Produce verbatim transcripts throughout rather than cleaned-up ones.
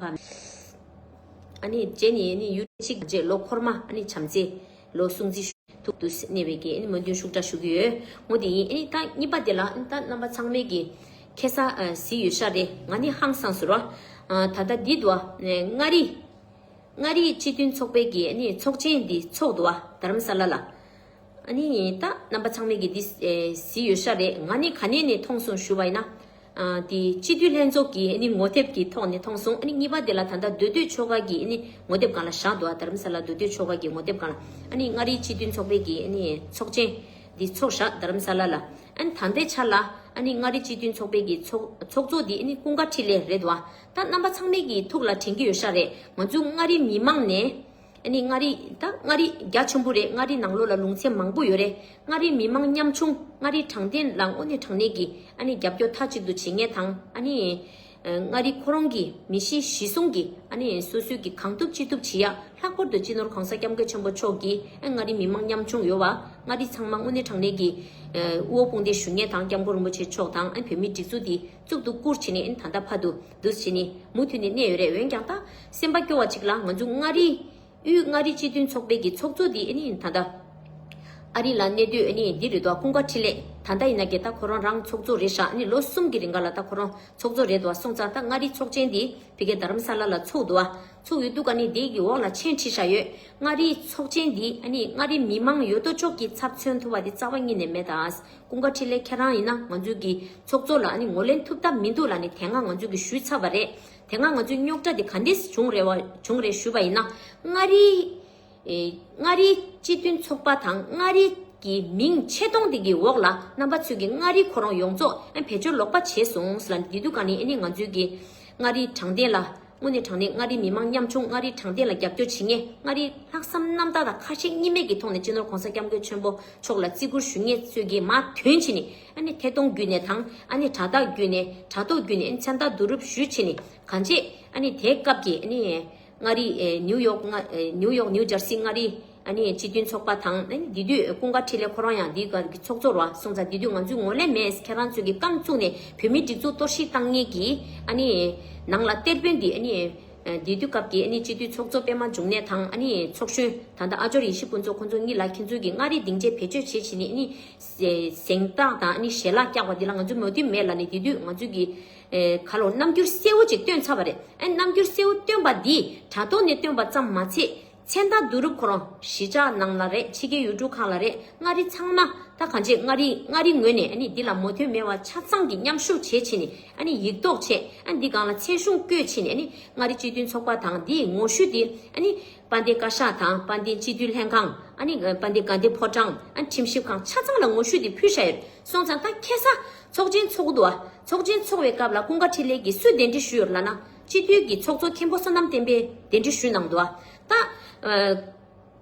ཕ། ཨ་ནི་རྗེས་ནི་ཨ་ནི་ཡུལ་གཅིག་རྗེས་ལོ་འཁོར་མ་ཨ་ནི་བྱམས་བརྩེ་ལོ་སྲུང་བརྩི་ཞུ་ཐུག་ཏུ་གནས་པའི་གི་ཨ་ནི་སྨོན་འདུན་ཤུགས་དྲག་ཞུ་གི་ཡོད། ངོ་དེ་ཡིན། ཨ་ནི་ད་གཉིས་པ་དེ་ལ་ཨ་ནི་ད་རྣམ་པ་ཚང་མས་གི་ཁ་སང་གཟིགས་ཡོད་ཤག་རེད། ང་ནི་ཧང་སངས་སོང་ར། ད་ལྟ་འདི་འདུག་བ། མངའ་རིས་མངའ་རིས་སྤྱི་མཐུན་ཚོགས་པའི་གི་ཨ་ནི་ཚོགས་ཆེན་འདི་ཚོགས་འདུག་བ། རྡ་རམ་ས་ལ་ལ། ཨ་ནི་ད་རྣམ་པ་ཚང་མས་ཀྱིས་འདི་ཨེ་གཟིགས་ཡོད་ཤག་རེད། ང་ནི་ག་ནས་ནས་མཐོང་སོང་ཞུ་བ་ཡིན་ན། ཨ་དེ་སྤྱི་འཐུས་ལྷན་ཚོགས་ཀྱི་ཨ་ནི་ངོ་དེབ་ཀྱི་ཐོག་ནས་མཐོང་སོང་། ཨ་ནི་གཉིས་པ་དེ་ལ་ད་ལྟ་མདོ་སྟོད་ཆོལ་ཁ་གི་ཨ་ནི་ངོ་དེབ་སྒང་ལ་བཞག་འདུག་ཨ། རྡ་རམ་ས་ལ་མདོ་སྟོད་ཆོལ་ཁ་གི་ངོ་དེབ་སྒང་ལ། ཨ་ནི་མངའ་རིས་སྤྱི་མཐུན་ཚོགས་པའི་གི་ཨ་ནི་ཚོགས་ཆེན་འདི་ཚོགས་བཞག་རྡ་རམ་ས་ལ་ལ། ཨ་ནི་ད་ལྟའི་ཆ་ལ་ཨ་ནི་མངའ་རིས་སྤྱི་མཐུན་ཚོགས་པའི་གི་ཚོགས་ཚོགས་གཙོ་འདི་ཨ་ནི་ཀུན་དགའ་འཕྲིན་ལས་རེད་འདུག་ཨ། ད་རྣམ་པ་ཚང་མས་ཀྱི་ཐུགས་ལ་དྲན་གྱི་ཡོད་ཤག་རེད། ང་ཚོ་མངའ་རིས་མི་མང་ནས། ཨ་ནི་མངའ་རིས་ད་མངའ་རིས་རྒྱ་ཆེན་པོ་རེད། མངའ་རིས་ནང་ལོགས་ལ་ལུང་ཚན་མང་པོ་ཡོད་རེད། མངའ་རིས་མི་མང་ཉམ་ཆུང་མངའ་རིས་དྲང་བདེན་ལ་དངོས་གནས་དྲང་གནས་ཀྱི་ཨ་ནི་རྒྱབ་སྐྱོར་མཐའ་གཅིག་ཏུ་བྱེད་མཁན་དང་། ཨ་ནི་ཨ་མངའ་རིས་ཁོ་རང་གི་མི་གཤིས་གཞི་བཟུང་གི་ཨ་ནི་སོ་སོའི་གི་གང་ཐུབ་ཅི་ཐུབ་བྱེད་ཡ། ལྷག་པར་དུ་སྤྱི་ནོར་༸གོང་ས་༸སྐྱབས་མགོན་ཆེན་པོ་མཆོག་གིས་ཨ་མངའ་རིས་མི་མང་ཉམ་ཆུང་ཡོད་པ་མངའ་རིས་ཚང་མ་དངོས་གནས་དྲང་གནས་ཀྱི་ཨ་དབུ་འོག་དཔུང་སྡེ་ཞུ་མཁན་དང་།༸སྐྱབས་མགོན་རིན་པོ་ཆེ་མཆོག་དང་ཨ་བོད་མིའི་སྒྲིག་འཛུགས་འདི་གཙུག་ཏུ་བཀུར་བྱས་ནས་ཨ་ད་ལྟ་བར་དུ་འདུག་བྱས་ནས་མུ་མཐུད་ནས་གནས་ཡོད་རེད། འོན་ཀྱང་ད་སེམས་པ་སྐྱོ་བ་ཅིག་ལ་ང་ཚོ་མངའ་རིས་དབུས་མངའ་རིས་སྤྱི་མཐུན་ཚོགས་པའི་གི་ཚོགས་གཙོ་འདི་ཨ་ནི་ད་ལྟ་ཨ་རི་ལ་གནས་སྡོད་ཨ་ནི་འདི་རེད་འདུག་ཀུན་དགའ་འཕྲིན་ལས། ད་ལྟ་ཡིན་ན་གི་ད་ཁོ་རང་རང་ཚོགས་གཙོ་རེད་ཤག་ཨ་ནི་ལོ་གསུམ་གྱི་རིང་ག་ལ་ད་ཁོ་རང་ཚོགས་གཙོ་རེད་འདུག་སོང་ཙང་ད་མངའ་རིས་ཚོགས་ཆེན་འདི་ཕ་གི་རྡ་རམ་ས་ལ་ལ་ཚོགས་འདུག་ཨ། ཚོགས་ཡོད་འདུག་ཨ་ནི་དེ་གི་འོག་ལ་མཆན་བྲིས་བཞག་ཡོད། མངའ་རིས་ཚོགས་ཆེན་འདི་ཨ་ནི་མངའ་རིས་མི་མང་ཡོད་དོ་ཅོག་གི་ཚབ་མཚོན་ཐུབ་པ་དེ་རྩ་བ་ཉིད་ནས་མེད་ད། ཀུན་དགའ་འཕྲིན་ལས་ཁྱེད་རང་ཡིན་ན་ང་ཚོའི་གི་ཚོགས་གཙོ་ལ་ཨ་ནི་ངོས་ལེན་ཐུབ་ཐབས་མི་འདུག་ལབ་ནས་དེ་སྔ་ང་ཚོས་གི་ཞུས་ཚར་བ་རེད། དེ་སྔ་ང་ཚོའི་རྙོག་དྲ་དེ་ག་འདྲས་བྱུང་རེད་བ། བྱུང་རེད་ཞུས་པ་ཡིན་ན། མངའ་རིས་ཨེ་མངའ་རིས་སྤྱི་མཐུན་ཚོགས་པ་དང་མངའ་རིས་ཀྱི་མིང་ཆེ་མཐོང་དེ་གི་འོག་ལ་རྣམ་པ་ཚོས་གི་མངའ་རིས་ཁོ་རང་ཡོངས་རྫོགས་ཨ་བེད་སྤྱོད་ལོག་པ་བྱས་སོང་ལབ་ནས། དེ་དུས་ག་ནས་ཨ་ནི་ང་ཚོའི་གི་མངའ་རིས་དྲང་བདེན་ལ་དངོས་གནས་དྲང་གནས་མངའ་རིས་མི་མང་ཉམ་ཆུང་མངའ་རིས་དྲང་བདེན་ལ་རྒྱབ་སྐྱོར་བྱེད་མཁན། མངའ་རིས་ལྷག་བསམ་རྣམ་དག་དང་ཁ་ཞེ་གཉིས་མེད་ཀྱི་ཐོག་ནས་སྤྱི་ནོར་༸གོང་ས་༸སྐྱབས་མགོན་ཆེན་པོ་མཆོག་ལ་བརྩི་བཀུར་ཞུ་མཁན་ཚོས་ཀྱིས་མར་ཐོན་བྱས་ནས་ཨ་ནི་ཐད་གཏོང་བརྒྱུད་ནས་དང་ཨ་ནི་དྲ་ཐག་བརྒྱུད་ནས་དྲ་ཐོག་བརྒྱུད་ནས་ཨ་ནི་མཚན་རྟགས་བསྡུ་རུབ་ཞུས་བྱས་ནས་གང་བྱས་ཨ་ནི་དེའི་སྐབས་ཀྱི་ཨ་ནི་མངའ་རིས་ཨེ་ནིའུ་ཡོག་མངའ་ཨེ་ནིའུ་ཡོག་ནིའུ་ཇར་སི་མངའ་རིས་ཨ་ནི་སྤྱི་མཐུན་ཚོགས་པ་དང་། ཨ་ནི་དེ་དུས་ཀུན་དགའ་འཕྲིན་ལས་ཁོ་རང་ཡང་འདི་ག་གི་ཚོགས་གཙོ་རེད་བ། སོང་ཙང་དེ་དུས་ང་ཚོས་ངོས་ལེན་མེད། ཁྱེད་རང་ཚོས་ཀྱི་རྐང་བཙུགས་ནས་བོད་མིའི་སྒྲིག་འཛུགས་གཏོར་བཤིག་བཏང་མཁན་གྱི་ཨ་ནི་ནང་ལ་གཏེར་དཔོན་འདི་ཨ་ནི་དེ་དུས་སྐབས་ཀྱི་ཨ་ནི་སྤྱི་འཐུས་ཚོགས་གཙོ་པད་མ་འབྱུང་གནས་དང་། ཨ་ནི་ཚོགས་གཞོན་ད་ལྟ་ཨ་ཇོར་ཡེ་ཤེས་ཕུན་ཚོགས། ཁོང་ཚོ་གཉིས་ལ་ཁྱེད་ཚོས་ཀྱི་མངའ་རིས་སྡིངས་ཆ་བེད་སྤྱོད་བྱེད་བྱས་ནས་ཨ་ནི་གཟེངས་རྟགས་དང་ཨ་ནི་ཞལ་ལག་བཀྱགས་པ་འདི་ལ་ང་ཚོ་མོས་མཐུན་མེད་ལབ་ནས། དེ་དུས་ང་ཚོས་ཀྱི་ཨེ་ག་ལོ་རྣམ་འགྱུར་གསལ་བོ་ཅིག་སྟོན་ཚར་བ་རེད། ཨ་རྣམ་འགྱུར་གསལ་བོ་སྟོན་པ་འདི་དྲ་ཐོག་ནས་སྟོན་པ་ཙམ་མ་ཚད། མཚན་རྟགས་བསྡུ་རུབ་ཁོ་རང་གཞིས་ཆགས་ནང་ལ་རེད། ཕྱི་རྒྱལ་ཡུལ་གྲུ་ཁག་ལ་རེད། མངའ་རིས་ཚང་མ་ད་གང་བྱས་མངའ་རིས་མངའ་རིས་ངོས་ནས་ཨ་ནི་འདི་ལ་མོས་མཐུན་མེད་པ་ཆ་ཚང་གི་མཉམ་ཞུགས་བྱེད་བྱས་ནས་ཨ་ནི་ཡིག་ཐོག་བྱས། ཨ་ནི་འདི་སྒང་ལ་མཚན་གཞུང་བཀོད་བྱས་ནས་ཨ་ནི་མངའ་རིས་སྤྱི་མཐུན་ཚོགས་པ་དང་འདིའི་ངོ་བཤུས་དེ་ཨ་ནི་དཔལ་ལྡན་བཀའ་ཤག་དང་། དཔལ་ལྡན་སྤྱི་འཐུས་ལྷན་ཁང་། ཨ་ནི་དཔལ་ལྡན་དགའ་ལྡན་ཕོ་བྲང་། ཨ་ནི་ཁྲིམས་ཞིབ་ཁང་ཆ་ཚང་ལ་ངོ་བཤུས་དེ་ཕུལ་བཞག་ཡོད། སོང་ཙང་ད་ཁ་སང་ཚོགས་ཆེན་ཚོགས་འདུག་བ། ཚོགས་ཆེན་ཚོགས་པའི་སྐབས་ལ་ཀུན་དགའ་འཕྲིན་ལས་ཀྱིས་སུས་གདན་འདྲེན་ཞུས་ཡོད་ལབ་ན། སྤྱི་འཐུས་ཀྱི་ཚོགས་གཙོ་མཁན་པོ་བསོད་ནམས་བསྟན་འཕེལ་གདན་འདྲེན་ཞུས་གནང་འདུག་བ། ད་ཨ་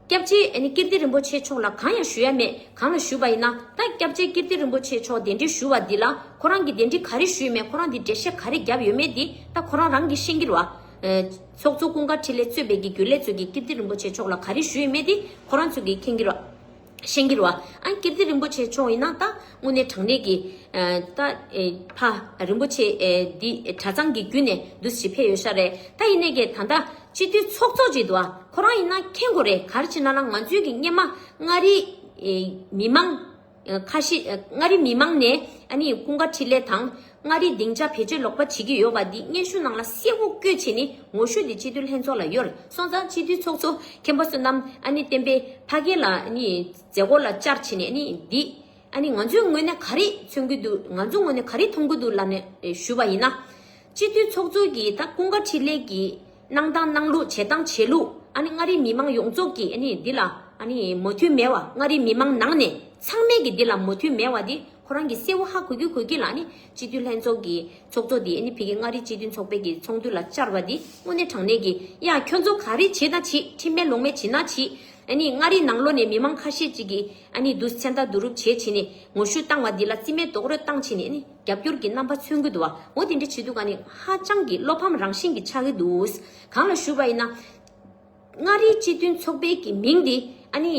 སྐྱབས་རྗེ་ཨ་ནི་ཀིརྟི་རིན་པོ་ཆེ་མཆོག་ལ་གང་ཡང་ཞུ་ཡ་མེད། གང་ལ་ཞུས་པ་ཡིན་ན། ད་སྐྱབས་རྗེ་ཀིརྟི་རིན་པོ་ཆེ་མཆོག་གདན་འདྲེན་ཞུ་བ་འདི་ལ་ཁོ་རང་གིས་གདན་འདྲེན་ག་རེ་ཞུས་མེད། ཁོ་རང་གིས་འགྲེལ་བཤད་ག་རེ་བརྒྱབ་ཡོད་མེད་འདི་ད་ཁོ་རང་རང་གིས་ཤེས་ཀྱི་རེད་བ། ཨ་ཚོགས་གཙོ་ཀུན་དགའ་འཕྲིན་ལས་གཙོས་པའི་གི་རྒྱུན་ལས་ཚོས་ཀྱིས་ཀིརྟི་རིན་པོ་ཆེ་མཆོག་ལ་ག་རེ་ཞུས་ཡོད་མེད་འདི་ཁོ་རང་ཚོས་ཀྱིས་མཁྱེན་གྱི་རེད་བ། ཤེས་ཀྱི་རེད་བ། ཨ་ཀིརྟི་རིན་པོ་ཆེ་མཆོག་ཡིན་ན་ད་དངོས་གནས་དྲང་གནས་ཀྱི་ཨ་ད་ཨེ་ཕ་རིན་པོ་ཆེ་ཨེ་འདི་གྲྭ་ཚང་གི་བརྒྱུད་ནས་འདུག་སེ་ཕེབས་ཡོད་ཤག་རེད། ད་ཡིན་ནའི་གི་ད་ལྟ་སྤྱི་འཐུས་ཚོགས་གཙོ་ཅིག་འདུག་བ། ཁོ་རང་ཡིན་ན་མཁྱེན་དགོས་རེད། ག་རེ་བྱས་ན་ལ་ང་ཚོའི་གི་སྔོན་མ་མངའ་རིས་ཨེ་མི་མང་ཁ་ཤས་མངའ་རིས་མི་མང་ནས་ཨ་ནི་ཀུན་དགའ་འཕྲིན་ལས་དང་མངའ་རིས་སྡིངས་ཆ་བེད་སྤྱོད་ལོག་པ་བྱེད་ཀྱི་ཡོད་པ་འདི་སྙན་ཞུ་ནང་ལ་གསལ་པོ་བཀོད་བྱས་ནས་ངོ་བཤུས་འདི་སྤྱི་འཐུས་ལྷན་ཚོགས་ལ་ཡོད་རེད། སོང་ཙང་སྤྱི་འཐུས་ཚོགས་གཙོ་མཁན་པོ་བསོད་ནམས་ཨ་ནི་བསྟན་པའི་ཕ་གི་ལ་ཨ་ནི་མཛད་སྒོ་ལ་བཅར་བྱས་ནས་ཨ་ནི་འདི་ཨ་ནི་ང་ཚོའི་ངོས་ནས་ག་རེ་མཚོན་གྱི་འདུག་ང་ཚོའི་ངོས་ནས་ག་རེ་མཐོང་གི་འདུག་ལབ་ནས་ཞུས་པ་ཡིན་ན། སྤྱི་འཐུས་ཚོགས་གཙོ་གིས་ད་ཀུན་དགའ་འཕྲིན་ལས་ཀྱི་གནང་སྟངས་གནང་ལུགས། བྱེད་སྟངས་བྱེད་ལུགས། ཨ་ནི་མངའ་རིས་མི་མང་ཡོངས་རྫོགས་ཀྱིས་ཨ་ནི་འདི་ལ་ཨ་ནི་མོས་མཐུན་མེད་པ། མངའ་རིས་མི་མང་ནང་ནས་ཚང་མས་ཀྱིས་འདི་ལ་མོས་མཐུན་མེད་པ་འདི་ཁོ་རང་གིས་གསལ་པོ་ཧ་གོ་གི་གོ་གི་ལ། ཨ་ནི་སྤྱི་འཐུས་ལྷན་ཚོགས་ཀྱི་ཚོགས་གཙོ་འདི་ཨ་ནི་ཕ་གི་མངའ་རིས་སྤྱི་མཐུན་ཚོགས་པའི་གི་ཚོགས་འདུ་ལ་བཅར་བ་འདི་དངོས་གནས་དྲང་གནས་ཀྱི་ཡ་ཁྱོད་ཚོ་ག་རེ་བྱེད་ན་བྱེད། ཁྲིམས་མེད་ལུགས་མེད་བྱེད་ན་བྱེད། ཨ་ནི་མངའ་རིས་ནང་ལོགས་ནས་མི་མང་ཁ་ཤས་ཅིག་གིས་ཨ་ནི་འདུག་མཚན་རྟགས་བསྡུ་རུབ་བྱས་བྱས་ནས་ངོ་བཤུས་བཏང་བ་འདི་ལ་རྩིས་མེད་རྡོག་རོལ་བཏང་བྱས་ནས་ཨ་ནི་རྒྱབ་སྐྱོར་གྱི་རྣམ་པ་མཚོན་གྱི་འདུག་བ། འོ་དེ་འདྲ་བྱེད་དུས་ག་ནི་ཧ་ཅང་གི་བློ་ཕམ་རང་བཞིན་གྱི་ཆགས་ཀྱི་འདུག་གང་ལ་ཞུས་པ་ཡིན་ན། མངའ་རིས་སྤྱི་མཐུན་ཚོགས་པའི་གི་མིང་འདི་ཨ་ནི་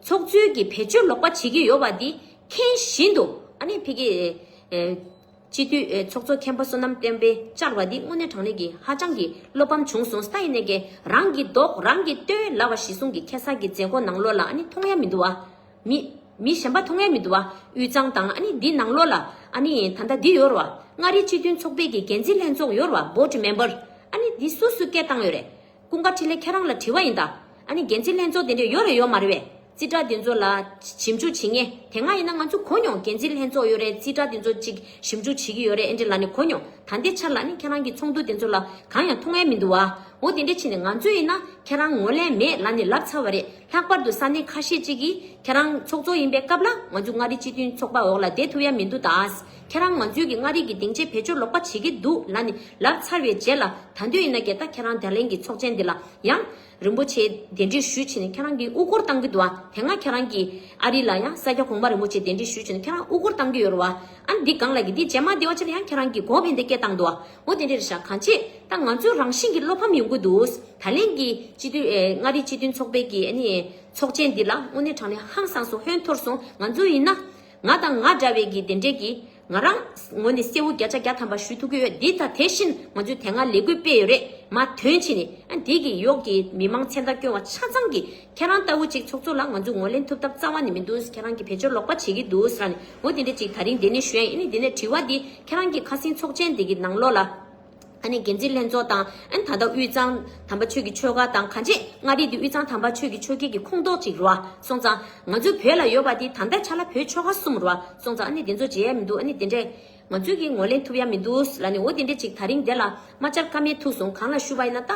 ཚོགས་གཙོའི་གི་བེད་སྤྱོད་ལོག་པ་བྱེད་ཀྱི་ཡོད་པ་འདི་མཁྱེན་བཞིན་དུ་ཨ་ནི་ཕ་གི་ཨེ། སྤྱི་འཐུས་ཨེ་ཚོགས་གཙོ་མཁན་པོ་བསོད་ནམས་བསྟན་འཕེལ་བཅར་བ་འདི་དངོས་གནས་དྲང་གནས་ཀྱི་ཧ་ཅང་གི་བློ་ཕམ་བྱུང་སོང་། ད་ཡིན་ནའི་ཀྱེ་རང་གི་མདོག་རང་གིས་སྟོན་ལབ་པ་གཞི་བཟུང་གི་ཁ་སང་གི་མཛད་སྒོ་ནང་ལོགས་ལ་ཨ་ནི་མཐོང་ཡ་མི་འདུག་བ། མི་མི་གཞན་པ་མཐོང་ཡ་མི་འདུག་བ། དབུས་གཙང་དང་ཨ་ནི་འདི་ནང་ལོགས་ལ་ཨ་ནི་ད་ལྟ་འདི་ཡོད་རེད་བ། མངའ་རིས་སྤྱི་མཐུན་ཚོགས་པའི་གི་འགན་འཛིན་ལྷན་ཚོགས་ཡོད་རེད་བ། Board member ཨ་ནི་འདི་སུ་སུ་སྐད་བཏང་ཡོད་རེད། ཀུན་དགའ་འཕྲིན་ལས་ཁྱེད་རང་ལ་དྲི་བ་ཡིན་ད། ཨ་ནི་འགན་འཛིན་ལྷན་ཚོགས་དེ་འདྲས་ཡོད་རེད་ཡོད་མ་རེད་བས། རྩིས་ཁྲ་དེ་ཚོ་ལ་ཞིབ་འཇུག་བྱེད་མཁན་དེ་སྔ་ཡིན་ན་ང་ཚོ་གོ་མྱོང་། འགན་འཛིན་ལྷན་ཚོགས་ཡོད་རེད། རྩིས་ཁྲ་དེ་ཚོ་ཅིག་ཞིབ་འཇུག་བྱེད་ཀྱི་ཡོད་རེད་ཨེ་འདྲས་ལབ་ནས་གོ་མྱོང་། ད་ལྟའི་ཆར་ལ་ནི་ཁྱེད་རང་གི་ཚོགས་འདུ་དེ་ཚོ་ལ་གང་ཡང་མཐོང་ཡ་མི་འདུག་བ། འོ་དེ་འདྲས་བྱས་ནས་ང་ཚོ་ཡིན་ན་ཁྱེད་རང་ངོས་ལེན་མེད་ལབ་ནས་ལབ་ཚར་བ་རེད། ལྷག་པར་དུ་ས་གནས་ཁ་ཤས་ཅིག་གིས་ཁྱེད་རང་ཚོགས་གཙོ་ཡིན་པའི་སྐབས་ལ་ང་ཚོ་མངའ་རིས་སྤྱི་མཐུན་ཚོགས་པ་འོག་ལ་བསྡད་ཐུབ་ཡ་མི་འདུག་ད། ཁྱེད་རང་ང་ཚོའི་གི་མངའ་རིས་ཀྱི་སྡིངས་ཆའི་བེད་སྤྱོད་ལོག་པ་བྱེད་ཀྱི་འདུག་ལབ་ནས་ལབ་ཚར་བའི་རྗེས་ལ་ད་དུང་ཡིན་ན་ཀྱེ་ད་ཁྱེད་རང་ད་ལན་གྱི་ཚོགས་ཆེན་འདི་ལ་ཡང་རིན་པོ་ཆེ་གདན་འདྲེན་ཞུས་བྱས་ནས་ཁྱེད་རང་གིས་དབུ་སྐོར་བཏང་གི་འདུག་ཨ། དེ་སྔ་ཁྱེད་རང་གིས་ཨ་རི་ལ་ཡང་ས་སྐྱ་གོང་མ་རིན་པོ་ཆེ་གདན་འདྲེན་ཞུས་བྱས་ནས་ཁྱེད་རང་དབུ་སྐོར་བཏང་གི་ཡོད་རེད་བ། ཨ་ནི་འདི་གང་ལ་གི་འདི་རྗེས་མ་འདི་བ་ཆེ་ལ་ཡང་ཁྱེད་རང་གིས་གོ་བས་འདི་སྐད་བཏང་འདུག་ཨ། འོ་དེ་འདྲ་རེད་ཤག་གང་ཅི་ད་ང་ཚོའི་རང་བཞིན་གྱི་བློ་ཕམ་ཡོང་གི་འདུག་ད་ལན་གྱི་སྤྱི་འཐུས་ཨེ་མངའ་རིས་སྤྱི་མཐུན་ཚོགས་པའི་གི་ཨ་ནི་ཚོགས་ཆེན་འདི་ལ་དངོས་གནས་དྲང་གནས་ཧང་སངས་སོང་། ཧོན་འཐོར་སོང་། ང་ཚོ་ཡིན་ན་ང་དང་ང་འདྲ་བའི་གི་དེ་འདྲས་ཀྱི་ང་རང་ངོས་ནས་གསལ་བོ་བརྒྱ་ཆ་བརྒྱ་ཐམ་པ་ཞུ་ཐུབ་ཀྱི་ཡོད། འདི་ད་དེ་བཞིན་ང་ཚོས་དེ་སྔ་ལས་འགུལ་སྤེལ་ཡོད་རེད། མ་ཐོན་བྱས་ནས་ཨ་འདི་གི་གཡོག་གི་མི་མང་མཚན་རྟགས་བསྐྱོན་པ་ཆ་ཚང་གི་ཁྱེད་རང་ལྟ་བུ་ཅིག་ཚོགས་གཙོ་ལ་ང་ཚོས་ངོས་ལེན་ཐུབ་ཐབས་རྩ་བ་ནས་མི་འདུག་ཁྱེད་རང་གི་བེད་སྤྱོད་ལོག་པ་བྱེད་ཀྱི་འདུག་ཟེར་ནས་འོ་དེ་འདྲ་ཅིག་ད་རིང་འདི་ནས་ཞུ་ཡ་ཡིན། ཨ་ནི་འདི་ནས་དྲི་བ་འདི་ཁྱེད་རང་གི་ཁ་སང་ཚོགས་ཆེན་འདི་གི་ནང་ལོགས་ལ་ཨ་ནི་འགན་འཛིན་ལྷན་ཚོགས་དང་ཨ་ནི་ད་ལྟ་དབུས་གཙང་དམ་པ་ཆོས་ཀྱི་ཆོལ་ཁ་དང་གང་ཅི་མངའ་རིས་འདི་དབུས་གཙང་དམ་པ་ཆོས་ཀྱི་ཆོལ་ཁའི་གི་ཁོངས་གཏོགས་ཅིག་རེད་བ། སོང་ཙང་ང་ཚོའི་བོད་ལ་ཡོད་པ་འདི་ད་ལྟའི་ཆ་ལ་བོད་ཆོལ་ཁ་གསུམ་རེད་བ། སོང་ཙང་ཨ་ནི་འདི་ཚོ་བརྗེ་ཡ་མི་འདུག་ཨ་ནི་དེ་འདྲས་ང་ཚོས་གི་ངོས་ལེན་ཐུབ་ཡ་མི་འདུག་ལབ་ནས་འོ་དེ་འདྲས་ཅིག་ད་རིང་འདི་ལ་མ་བཅར་ཀ་མེད་ཐུག་སོང་། གང་ལ་ཞུ་བ་ཡིན་ན་ད་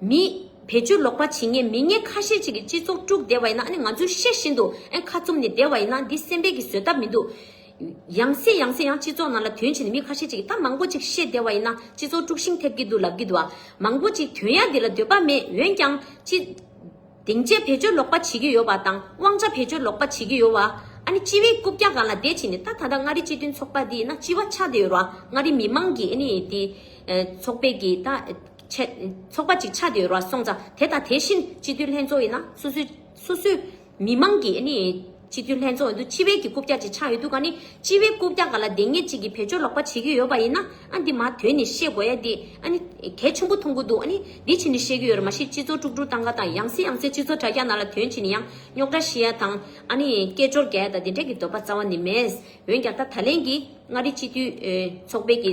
མི་བེད་སྤྱོད་ལོག་པ་བྱེད་མཁན་མི་ངན་ཁ་ཤས་ཅིག་གིས་སྤྱི་ཚོགས་དཀྲུགས་བསྡད་པ་ཡིན་ན་ཨ་ནི་ང་ཚོས་ཤེས་བཞིན་དུ་ཨ་ཁ་བཙུམ་ནས་བསྡད་པ་ཡིན་ན་འདི་སེམས་པའི་གི་བཟོད་ཐབས་མི་འདུག་ཡང་སེ་ཡང་སེ་ཡང་སྤྱི་ཚོགས་ནང་ལ་ཐོན་བྱས་ནས་མི་ཁ་ཤས་ཅིག་གིས་ད་མང་པོ་ཅིག་བཤད་བསྡད་པ་ཡིན་ན་སྤྱི་ཚོགས་དཀྲུག་ཤིང་ཐེབས་ཀྱི་འདུག་ལབ་ཀྱི་འདུག་ཨ། མང་པོ་ཅིག་ཐོན་ཡ་འདི་ལ་འདོད་པ་མེད། འོན་ཀྱང་སྤྱི་སྡིངས་ཆའི་བེད་སྤྱོད་ལོག་པ་བྱེད་ཀྱི་ཡོད་པ་དང་དབང་ཆ་བེད་སྤྱོད་ལོག་པ་བྱེད་ཀྱི་ཡོད་པ། ཨ་ནི་སྤྱི་བའི་རྐུབ་བཀྱག་སྒང་ལ་བསྡད་བྱས་ནས་ད་ད་ལྟ་མངའ་རིས་སྤྱི་མཐུན་ཚོགས་པ་འདི་ཡིན་ན་སྤྱི་བ་ཆགས་བསྡད་ཡོད་རེད་བ། མངའ་རིས་མི་མང་གི་ཨ་ནི་དེ་ཚོགས་པའི་གི་ད་ཆེ་ཚོགས་པ་ཅིག་ཆགས་བསྡད་ཡོད་རེད་བ། སོང་ཙང་དེ་དང་དེ་བཞིན་སྤྱི་འཐུས་ལྷན་ཚོགས་ཡིན་ན་སོ་སོའི་སོ་སོའི་མི་མང་གི་ཨ་ནི་སྤྱི་འཐུས་ལྷན་ཚོགས་ཡིན་དུས་སྤྱི་བའི་གི་རྐུབ་བཀྱག་ཅིག་ཆགས་ཡོད་དུས་ག་ནི་སྤྱི་བའི་རྐུབ་བཀྱག་སྒང་ལ་བསྡད་མཁན་ཅིག་གིས་བེད་སྤྱོད་ལོག་པ་བྱེད་ཀྱི་ཡོད་པ་ཡིན་ན་ཨ་འདི་མ་དོན་ནས་བཤད་དགོས་ཡ་འདི་ཨ་ནི་གལ་ཆེན་པོ་མཐོང་གི་འདུག་ཨ་ནི་འདི་བྱས་ནས་བཤད་ཀྱི་ཡོད་རེད། མ་གཞི་སྤྱི་ཚོགས་དཀྲུག་དཀྲུག་བཏང་ག་དང་ཡང་སེ་ཡང་སེ་སྤྱི་ཚོགས་དྲ་རྒྱ་ནང་ལ་ཐོན་བྱས་ནས་ཡང་རྙོག་དྲ་བཤད་ཡ་དང་ཨ་ནི་སྐད་ཅོར་རྒྱག་ཡ་དང་དེ་འདྲས་ཀྱི་འདོད་པ་རྩ་བ་ནས་མེད། འོན་ཀྱང་ད་ད་ལན་གྱི་མངའ་རིས་སྤྱི་འཐུས་ཚོགས་པའི་གི་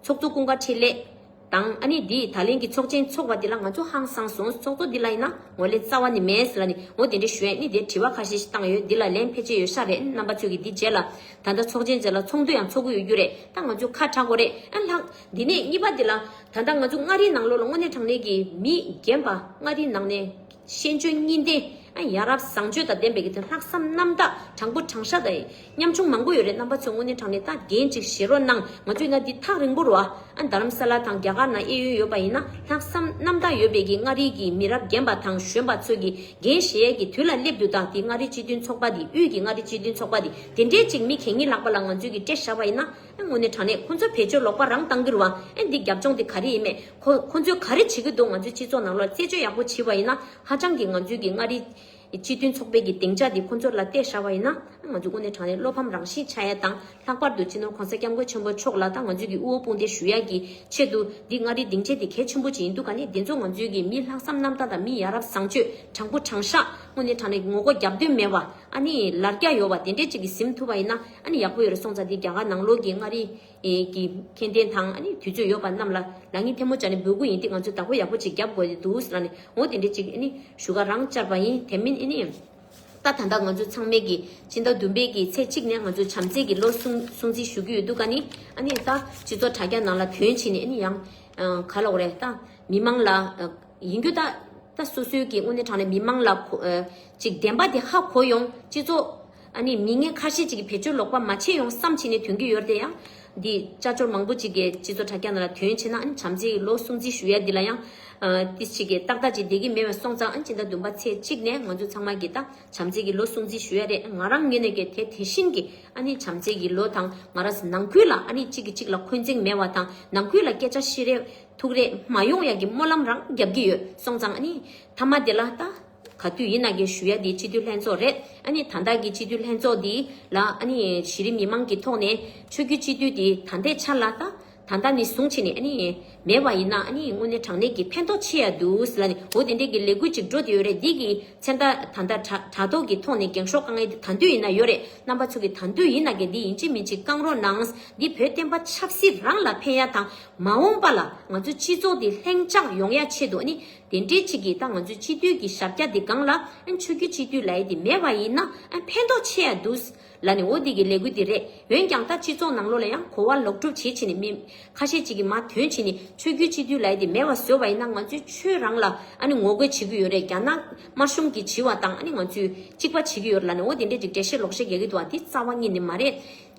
ཚོགས་གཙོ་ཀུན་དགའ་འཕྲིན་ལས་དང་ཨ་ནི་འདི་ད་ལན་གྱི་ཚོགས་ཆེན་ཚོགས་པ་འདི་ལ་ང་ཚོ་ཧང་སངས་སོང་། ཚོགས་གཙོ་འདི་ལ་ཡིན་ན་ངོས་ལེན་རྩ་བ་ནས་མེད་ཟེར་ལ་ནི་འོ་དེ་འདྲ་ཞུ་ཡས་ནི་དེ་དྲི་བ་ཁ་ཤས་ཤིག་བཏང་ཡོད། འདི་ལ་ལན་ཕལ་ཆེར་ཡོད་ཤག་རེད། རྣམ་པ་ཚོས་ཀྱི་འདི་རྗེས་ལ་ད་ལྟ་ཚོགས་ཆེན་རྗེས་ལ་ཚོགས་འདུ་ཡང་ཚོགས་ཀྱི་ཡོད་རྒྱུ་རེད། ད་ང་ཚོ་ཁ་གྲག་དགོས་རེད། ཨ་ལྷག་འདི་ནས་གཉིས་པ་འདི་ལ་ད་ལྟ་ང་ཚོ་མངའ་རིས་ནང་ལོགས་ལ་དངོས་གནས་དྲང་གནས་ཀྱི་མི་རྒན་པ་མངའ་རིས་ནང་ནས་ཤེས་འཇོན་གཉིས་ལྡན་ཨ་ཡ་རབས་བཟང་སྤྱོད་དང་ལྡན་པའི་གི་དེ་ལྷག་བསམ་རྣམ་དག་དྲང་པོ་དྲང་བཞག་དང་ཉམ་ཆུང་མང་པོ་ཡོད་རེད། རྣམ་པ་ཚོས་དངོས་གནས་དྲང་གནས་ད་འགན་ཅིག་བཞེས་རོགས་གནང་། ང་ཚོས་ན་འདི་ཐག་རིང་པོ་རེད་བ། ཨ་རྡ་རམ་ས་ལ་དང་རྒྱ་གར་ནང་གཡས་གཡོན་ཡོད་པ་ཡིན་ན་ལྷག་བསམ་རྣམ་དག་ཡོད་པའི་གི་མངའ་རིས་ཀྱི་མི་རབས་རྒན་པ་དང་གཞོན་པ་ཚོས་ཀྱི་འགན་བཞེས་ཡས་ཀྱི་དུས་ལ་སླེབས་འདུག་ད་འདི་མངའ་རིས་སྤྱི་མཐུན་ཚོགས་པ་འདི་དབུས་ཀྱི་མངའ་རིས་སྤྱི་མཐུན་ཚོགས་པ་འདི་དེ་འདྲའི་ཅིག་མི་གད་སྙིགས་ལག་པ་ལ་ང་ཚོས་ཀྱི་སྤྲད་བཞག་པ་ཡིན་ན་ཨ་དངོས་གནས་དྲང་གནས་ཁོ་ཚོ་བེད་སྤྱོད་ལོག་པ་རང་བཏང་གི་རེད་བ། ཨ་འདི་རྒྱབ་ལྗོངས་འདི་ག་རེ་ཡིན་མེད། ཁོ་ཁོ་ཚོས་ག་རེ་བྱེད་ཀྱི་འདུག་ང་ཚོའི་སྤྱི་ཚོགས་ནང་ལོགས་རྩད་གཅོད་ཡག་པོ་བྱས་པ་ཡིན་ན་ཧ་ཅང་གི་ང་ཚོའི་གི་མངའ་རིས་སྤྱི་མཐུན་ཚོགས་པའི་གི་སྡིངས་ཆ་འདི་ཁོ་ཚོ་ལ་གཏད་བཞག་པ་ཡིན་ན་ང་ཚོ་དངོས་གནས་དྲང་གནས་བློ་ཕམ་རང་བཞིན་ཆགས་ཡ་དང་། ལྷག་པར་དུ་སྤྱི་ནོར་གོང་ས་སྐྱབས་མགོན་ཆེན་པོ་མཆོག་ལ་དང་ང་ཚོའི་གི་དབུ་བོ་དཔུང་སྡེ་ཞུ་ཡ་གི་ཆེད་དུ་འདི་མངའ་རིས་སྡིངས་ཆ་འདི་གལ་ཆེན་པོ་ཅིག་ཡིན་འདུག་ག་ནི་འདི་ཚོ་ང་ཚོའི་གི་མི་ལྷག་བསམ་རྣམ་དག་དང་མི་ཡ་རབས་བཟང་སྤྱོད་དྲང་པོ་དྲང་བཞག་དངོས་གནས་དྲང་གནས་ངོ་རྒོལ་རྒྱབ་འདོད་མེད་པ་ཨ་ནི་ལར་རྒྱ་ཡོད་པ་དེ་འདྲས་ཅིག་གི་ཟིན་ཐུབ་པ་ཡིན་ན་ཨ་ནི་ཡག་པོ་ཡོད་རེད། སོང་ཙང་འདི་རྒྱ་གར་ནང་ལོགས་ཀྱི་མངའ་རིས་ཀྱི་མཁྱེན་ལྡན་དང་ཨ་ནི་དུས་ཚོད་ཡོད་པ་རྣམས་ལ་ལག་གཉིས་ཐལ་མོ་སྦྱར་ནས་འབོད་སྐུལ་ཡིན་ཏེ་ང་ཚོས་བདག་པོ་ཡག་པོ་ཅིག་རྒྱབ་དགོས་ཏེ་འདུག་ཟེར་ནས་འོ་དེ་འདྲས་ཅིག་ཨ་ནི་ཞུ་ག་རང་བཅར་བ་ཡིན། དེ་མིན་ཨ་ནི་ད་ད་ལྟ་ང་ཚོ་ཚང་མས་ཀྱི་སྤྱི་ཟླ་བདུན་པའི་གི་ཚེས་གཅིག་ནས་ང་ཚོ་བྱམས་བརྩེ་གི་ལོ་སྲུང་སྲུང་བརྩི་ཞུ་གི་ཡོད་འདུག་ག་ནི་ཨ་ནི་ད་སྤྱི་ཚོགས་དྲ་རྒྱ་ནང་ལ་ཐོན་ཕྱིན་ནས་ཨ་ནི་ཡང་ག་ལབ་དགོས་རེད། ད་མི་མང་ལ་ཡིན་རྒྱུ་ད་ད་སོ་སོའི་གི་དངོས་གནས་དྲང་གནས་མི་མང་ལ་གོ་ཅིག་བདེན་པ་དེ་ཧ་གོ་ཡོང་། སྤྱི་ཚོགས་ཨ་ནི་མི་ངན་ཁ་ཤས་ཅིག་གིས་བེད་སྤྱོད་ལོག་པ་མ་བྱེད་ཡོང་བསམ་བྱས་ནས་ཐོན་གྱི་ཡོད་རེད་དེ། ཡང་འདི་ཅ་ཅོར་མང་པོ་ཅིག་གིས་སྤྱི་ཚོགས་དྲ་རྒྱ་ནང་ལ་ཐོན་ཕྱིན་ན་ཨ་ནི་བྱམས་བརྩེ་གི་ལོ་སྲུང་བརྩི་ཞུ་ཡ་འདི་ལ་ཡང་ཏིས་ཅིག་གིས་ཏག་ཏག་ཅིག་བསྡད་ཀྱི་མེད་པ་སོང་ཙང་ཨ་ནི་སྤྱི་ཟླ་བདུན་པ་ཚེས་གཅིག་ནས་ང་ཚོ་ཚང་མ་གིས་ད་བྱམས་བརྩེ་གི་ལོ་སྲུང་བརྩི་ཞུ་ཡ་རེད། ང་རང་ངོས་ནས་ཀྱི་དེ་དེ་བཞིན་གྱི་ཨ་ནི་བྱམས་བརྩེ་གི་ལོ་དང་ང་རང་ནང་ཁུལ་ལ་ཨ་ནི་གཅིག་གིས་གཅིག་ལ་འཁོན་འཛིན་མེད་པ་དང་ནང་ཁུལ་ལ་སྐད་ཆ་བཤད་རེས་ཐུག་རེས་མ་ཡོང་ཡ་གི་སྨོན་ལམ་རང་རྒྱབ་ཀྱི་ཡོད། སོང་ཙང་ཨ་ནི་མཐའ་མ་དེ་ལ་ད། ག་དུས་ཡིན་ན་གི་ཞུ་ཡ་དེ་སྤྱི་འཐུས་ལྷན་ཚོགས་རེད། ཨ་ནི་ད་ལྟ་གི་སྤྱི་འཐུས་ལྷན་ཚོགས་དེ་ལ་ཨ་ནི་གཞི་རིམ་མི་མང་གི་ཐོག་ནས་ཆོས་བརྒྱུད་སྤྱི་འཐུས་དེ་ད་ལྟའི་ཆ་ལ་ད་ད་ལྟ་ནས་བཟུང་བྱས་ནས་ཨ་ནི་མེད་པ་ཡིན་ན་ཨ་ནི་དངོས་གནས་དྲང་གནས་ཀྱི་ཕན་ཐོགས་ཆེ་ཡ་འདུག་ཟེར་ལབ་ནས། འོ་དེ་འདྲས་ཀྱི་ལས་འགུལ་ཅིག་འགྲོ་བསྡད་ཡོད་རེད། འདི་གི་མཚན་རྟགས་ད་ལྟ་དྲ་དྲ་ཐོག་གི་ཐོག་ནས་འགེངས་ཤོག་བཀང་ཡ་དེ་ད་དུང་ཡིན་ན་ཡོད་རེད། རྣམ་པ་ཚོ་གི་ད་དུང་ཡིན་ན་གི་འདི་ཡིན་གཅིག་མིན་གཅིག་བཀང་རོགས་གནང་། འདི་བོད་བསྟན་པ་ཆབ་སྲིད་རང་ལ་ཕན་ཡ་དང་། མ་འོངས་པ་ལ་ང་ཚོའི་སྤྱི་ཚོགས་འདི་ལྷིང་འཇགས་ཡོང་ཡ་ཆེད་དུ་ཨ་ནི་དེ་འདྲའི་ཅིག་གིས་ད་ང་ཚོའི་སྤྱི་འཐུས་ཀྱི་ཞབས་སྐྱ་འདི་སྒང་ལ་ཨ་ནི་ཆོས་བརྒྱུད་སྤྱི་འཐུས་ལབ་ཡ་འདི་མེད་པ་ཡིན་ན་ཨ་ནི་ཕན་ཐོགས་ཆེ་ཡ་འདུག་ལབ་ནས། འོ་འདི་གི་ལས་འགུལ་འདི་རེད། འོན་ཀྱང་ད་སྤྱི་ཚོགས་ནང་ལོགས་ལ་ཡང་གོ་བ་ལོག་སྒྲུབ་བྱེད་བྱས་ནས་མི་ཁ་ཤས་ཅིག་གིས་མར་ཐོན་བྱས་ནས་ཆོས་བརྒྱུད་སྤྱི་འཐུས་ལབ་ཡ་འདི་མེད་པ་བཟོས་པ་ཡིན་ན་ང་ཚོའི་ཆོས་རང་ལ་ཨ་ནི་ངོ་རྒོལ་བྱེད་ཀྱི་ཡོད་རེད། རྒྱ་ནག་དམར་གཞུང་གིས་བྱས་པ་དང་ཨ་ནི་ང་ཚོས་གཅིག་པ་བྱེད་ཀྱི་ཡོད་རེད་ལབ་ནས། འོ་དེ་འདྲའི་ཅིག་འགྲེལ་བཤད་ལོག་བཤད་རྒྱག་གི་འདུག་ཨ། འདི་རྩ་བ་ཉིད་ནས་མ་རེད།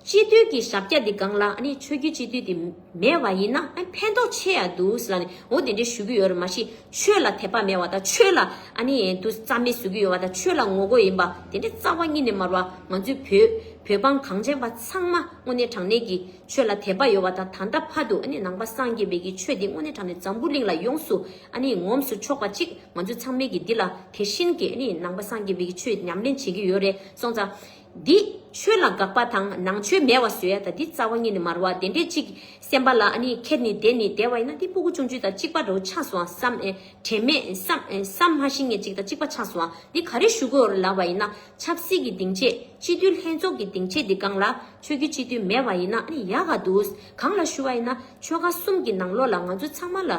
སྤྱི་འཐུས་ཀྱི་ཞབས་སྐྱ་འདི་སྒང་ལ་ཨ་ནི་ཆོས་བརྒྱུད་སྤྱི་འཐུས་འདི་མེད་པ་ཡིན་ན་ཨ་ཕན་ཐོགས་ཆེ་ཡ་འདུག་ཟེར་ལབ་ནས། འོ་དེ་འདྲའི་ཞུ་གི་ཡོད་རེད། མ་གཞི་ཆོས་ལ་དད་པ་མེད་པ་དང་ཆོས་ལ་ཨ་ནི་དུ་རྩ་མེད་བཟོ་གི་ཡོད་པ་དང་ཆོས་ལ་ངོ་རྒོལ་ཡིན་པ་དེ་འདྲའི་རྩ་བ་ཉིད་ནས་མ་རེད་པ། ང་ཚོའི་བོད་བོད་འབངས་གངས་ཅན་པ་ཚང་མ་དངོས་གནས་དྲང་གནས་ཀྱི་ཆོས་ལ་དད་པ་ཡོད་པ་དང་། ད་ལྟ་བར་དུ་ཨ་ནི་ནང་པ་སངས་རྒྱས་པའི་གི་ཆོས་འདི་དངོས་གནས་དྲང་གནས་འཛམ་བུ་གླིང་ལ་ཡོངས་སུ་ཨ་ནི་ངོམས་སུ་ཆོག་པ་ཅིག་ང་ཚོ་ཚང་མས་ཀྱི་འདི་ལ་དེ་བཞིན་གྱི་ཨ་ནི་ནང་པ་སངས་རྒྱས་པའི་གི་ཆོས་ཉམས་ལེན་བྱེད་ཀྱི་ཡོད་རེད། སོང་ཙང་འདི་ཆོས་ལ་དགག་པ་དང་ནང་ཆོས་མེད་པ་བཟོ་ཡ་ད་འདི་རྩ་བ་ཉིད་ནས་མ་རེད་པ། དེ་འདྲའི་ཅིག་སེམས་པ་ལ་ཨ་ནི་ཁྱེར་ནས་བསྡད་ནས་བསྡད་པ་ཡིན་ན་འདི་སྤུ་གུ་ཆུང་ཆུང་དང་གཅིག་པ་འདྲ་བོ་ཆགས་སོང་བསམ། ཨེ་དྲན་མེད་བསམ། ཨེ་བསམ་མ་ཤེས་མཁན་ཅིག་དང་གཅིག་པ་ཆགས་སོང་བ། འདི་ག་རེ་ཞུ་དགོས་རེད་ལབ་པ་ཡིན་ན། ཆབ་སྲིད་ཀྱི་སྡིངས་ཆས་སྤྱི་འཐུས་ལྷན་ཚོགས་ཀྱི་སྡིངས་ཆས་འདི་སྒང་ལ་ཆོས་བརྒྱུད་སྤྱི་འཐུས་མེད་པ་ཡིན་ན་ཨ་ནི་ཡག་ག་འདུག་གང་ལ་ཞུ་བ་ཡིན་ན་ཆོལ་ཁ་གསུམ་གྱི་ནང་ལོགས་ལ་ང་ཚོ་ཚང་མ་ལ་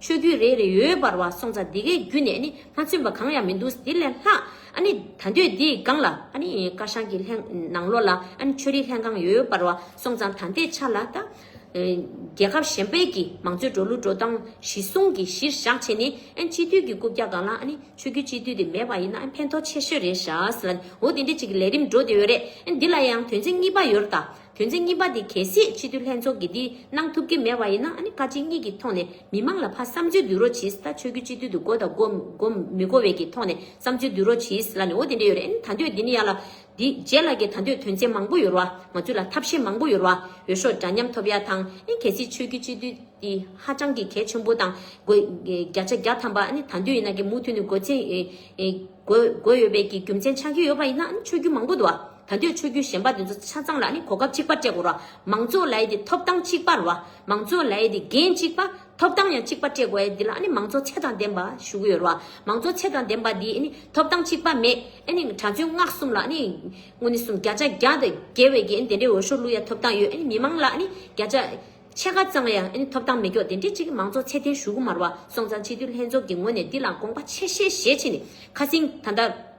ཆོས་བརྒྱུད་རེ་རེ་ཡོད་པ་རེད་པ། སོང་ཙང་འདི་གའི་བརྒྱུད་ནས་ཨ་ནི་མ་མཚོན་པ་གང་ཡང་མི་འདུག་འདི་ལས་ལྷག་ཨ་ནི་ད་འདོད་འདིའི་སྒང་ལ་ཨ་ནི་བཀའ་ཤག་གི་ལྷན་ནང་ལོགས་ལ་ཨ་ནི་ཆོས་རིག་ལྷན་ཁང་ཡོད་པ་རེད་པ། སོང་ཙང་ད་ལྟའི་ཆ་ལ་ད་ཨེ་རྒྱལ་ཁབ་གཞན་པའི་གི་མང་གཙོའི་འགྲོ་ལུགས་འགྲོ་སྟངས་གཞི་བཟུང་གི་གཞིར་བཞག་བྱས་ནས་ཨ་ནི་སྤྱི་འཐུས་ཀྱི་རྐུབ་བཀྱག་སྒང་ལ་ཨ་ནི་ཆོས་བརྒྱུད་སྤྱི་འཐུས་དེ་མེད་པ་ཡིན་ན་ཕན་ཐོགས་ཆེ་ཤོས་རེད་ཤག་ཟེར་ལབ་ནས། འོ་དེ་འདྲ་ཅིག་གི་ལས་རིམ་འགྲོ་བསྡད་ཡོད་རེད། ཨ་འདི་ལ་ཡང་དོན་ཚན་གཉིས་པ་ཡོད་རེད་ད། དོན་ཚན་གཉིས་པ་དེ་གལ་སྲིད་སྤྱི་འཐུས་ལྷན་ཚོགས་ཀྱིས་འདི་གནང་ཐུབ་ཀྱི་མེད་པ་ཡིན་ན་ཨ་ནི་བཀའ་སྤྱི་གཉིས་ཀྱི་ཐོག་ནས་མི་མང་ལ་ཕར་བསམ་ཚུལ་བསྡུ་རོགས་གྱིས། ད་ཆོས་བརྒྱུད་སྤྱི་འཐུས་དེ་དགོས་དང་དགོས་དགོས་མི་དགོས་པའི་གི་ཐོག་ནས་བསམ་ཚུལ་བསྡུ་རོགས་གྱིས་ལབ་ནས། འོ་དེ་འདྲ་ཡོད་རེད། ཨ་ནི་ད་འདོད་འདི་ནི་ཡ་ལ་འདི་རྗེས་ལ་གི་ད་འདོད་དོན་ཚན་མང་པོ་ཡོད་རེད་པ། ང་ཚོ་ལ་ཐབས་ཤེས་མང་པོ་ཡོད་རེད་པ། འོས་ཤོག་འདྲ་མཉམ་ཐོབ་ཡ་དང་ཨ་ནི་གལ་སྲིད་ཆོས་བརྒྱུད་སྤྱི་འཐུས་དེ་ཧ་ཅང་གི་གལ་ཆེན་པོ་དང་དགོས་བརྒྱ་ཆ་བརྒྱ་ཐམ་པ་ཨ་ནི་ད་འདོད་ཡིན་ན་གི་མུ་མཐུད་ནས་དགོས་ཚད་ཨེ་ཨེ་དགོས་དགོས་ཡོད་པའི་གི་རྒྱུ་མཚན་ཆགས་ཀྱི་ཡོད་པ་ཡིན་ན་ཨ་ནི་ཆོས་བརྒྱུད་མང་པོ་འདུག་པ། ད་འདོད་ཆོས་བརྒྱུད་གཞན་པ་དེ་ཚོ་ཆ་ཚང་ལ་ཨ་ནི་གོ་སྐབས་གཅིག་པ་སྤྲད་དགོས་རེད་པ། མང་གཙོ་ལབ་ཡ་དེ་ཐོབ་ཐང་གཅིག་པ་རེད་པ། མང་གཙོ་ལབ་ཡ་དེ་འགན་གཅིག་པ། ཐོབ་ཐང་ཡང་གཅིག་པ་སྤྲད་དགོས་ཡ་འདི་ལ་ཨ་ནི་མང་གཙོ་ཚད་དང་ལྡན་པ་ཞུ་གི་ཡོད་རེད་པ། མང་གཙོ་ཚད་དང་ལྡན་པ་འདི་ཨ་ནི་ཐོབ་ཐང་གཅིག་པ་མེད། ཨ་ནི་གྲྭ་བཙུན་སྔགས་གསུམ་ལ་ཨ་ནི་དངོས་གནས་གསུམ་བརྒྱ་ཆ་བརྒྱ་དང་བརྒལ་བའི་གི་ཨ་ནི་དེ་འདྲའི་འོས་ཤོག་བླུག་ཡ་ཐོབ་ཐང་ཡོད། ཨ་ནི་མི་མང་ལ་ཨ་ནི་བརྒྱ་ཆ་ཕྱེད་ཀ་ཙམ་ཡང་ཨ་ནི་ཐོབ་ཐང་མེད་ཀྱོག་དེ་འདྲའི་ཅིག་མང་གཙོ་ཚད་ལྡན་ཞུ་གི་མ་རེད་པ། སོང་ཙང་སྤྱི་འཐུས་ལྷན་ཚོགས་ཀྱི་ངོས་ནས་འདི་ལ་དགོངས་པ་ཆེ་བཞེས་བྱས་ནས་ཁ་སང་ད་ལྟ་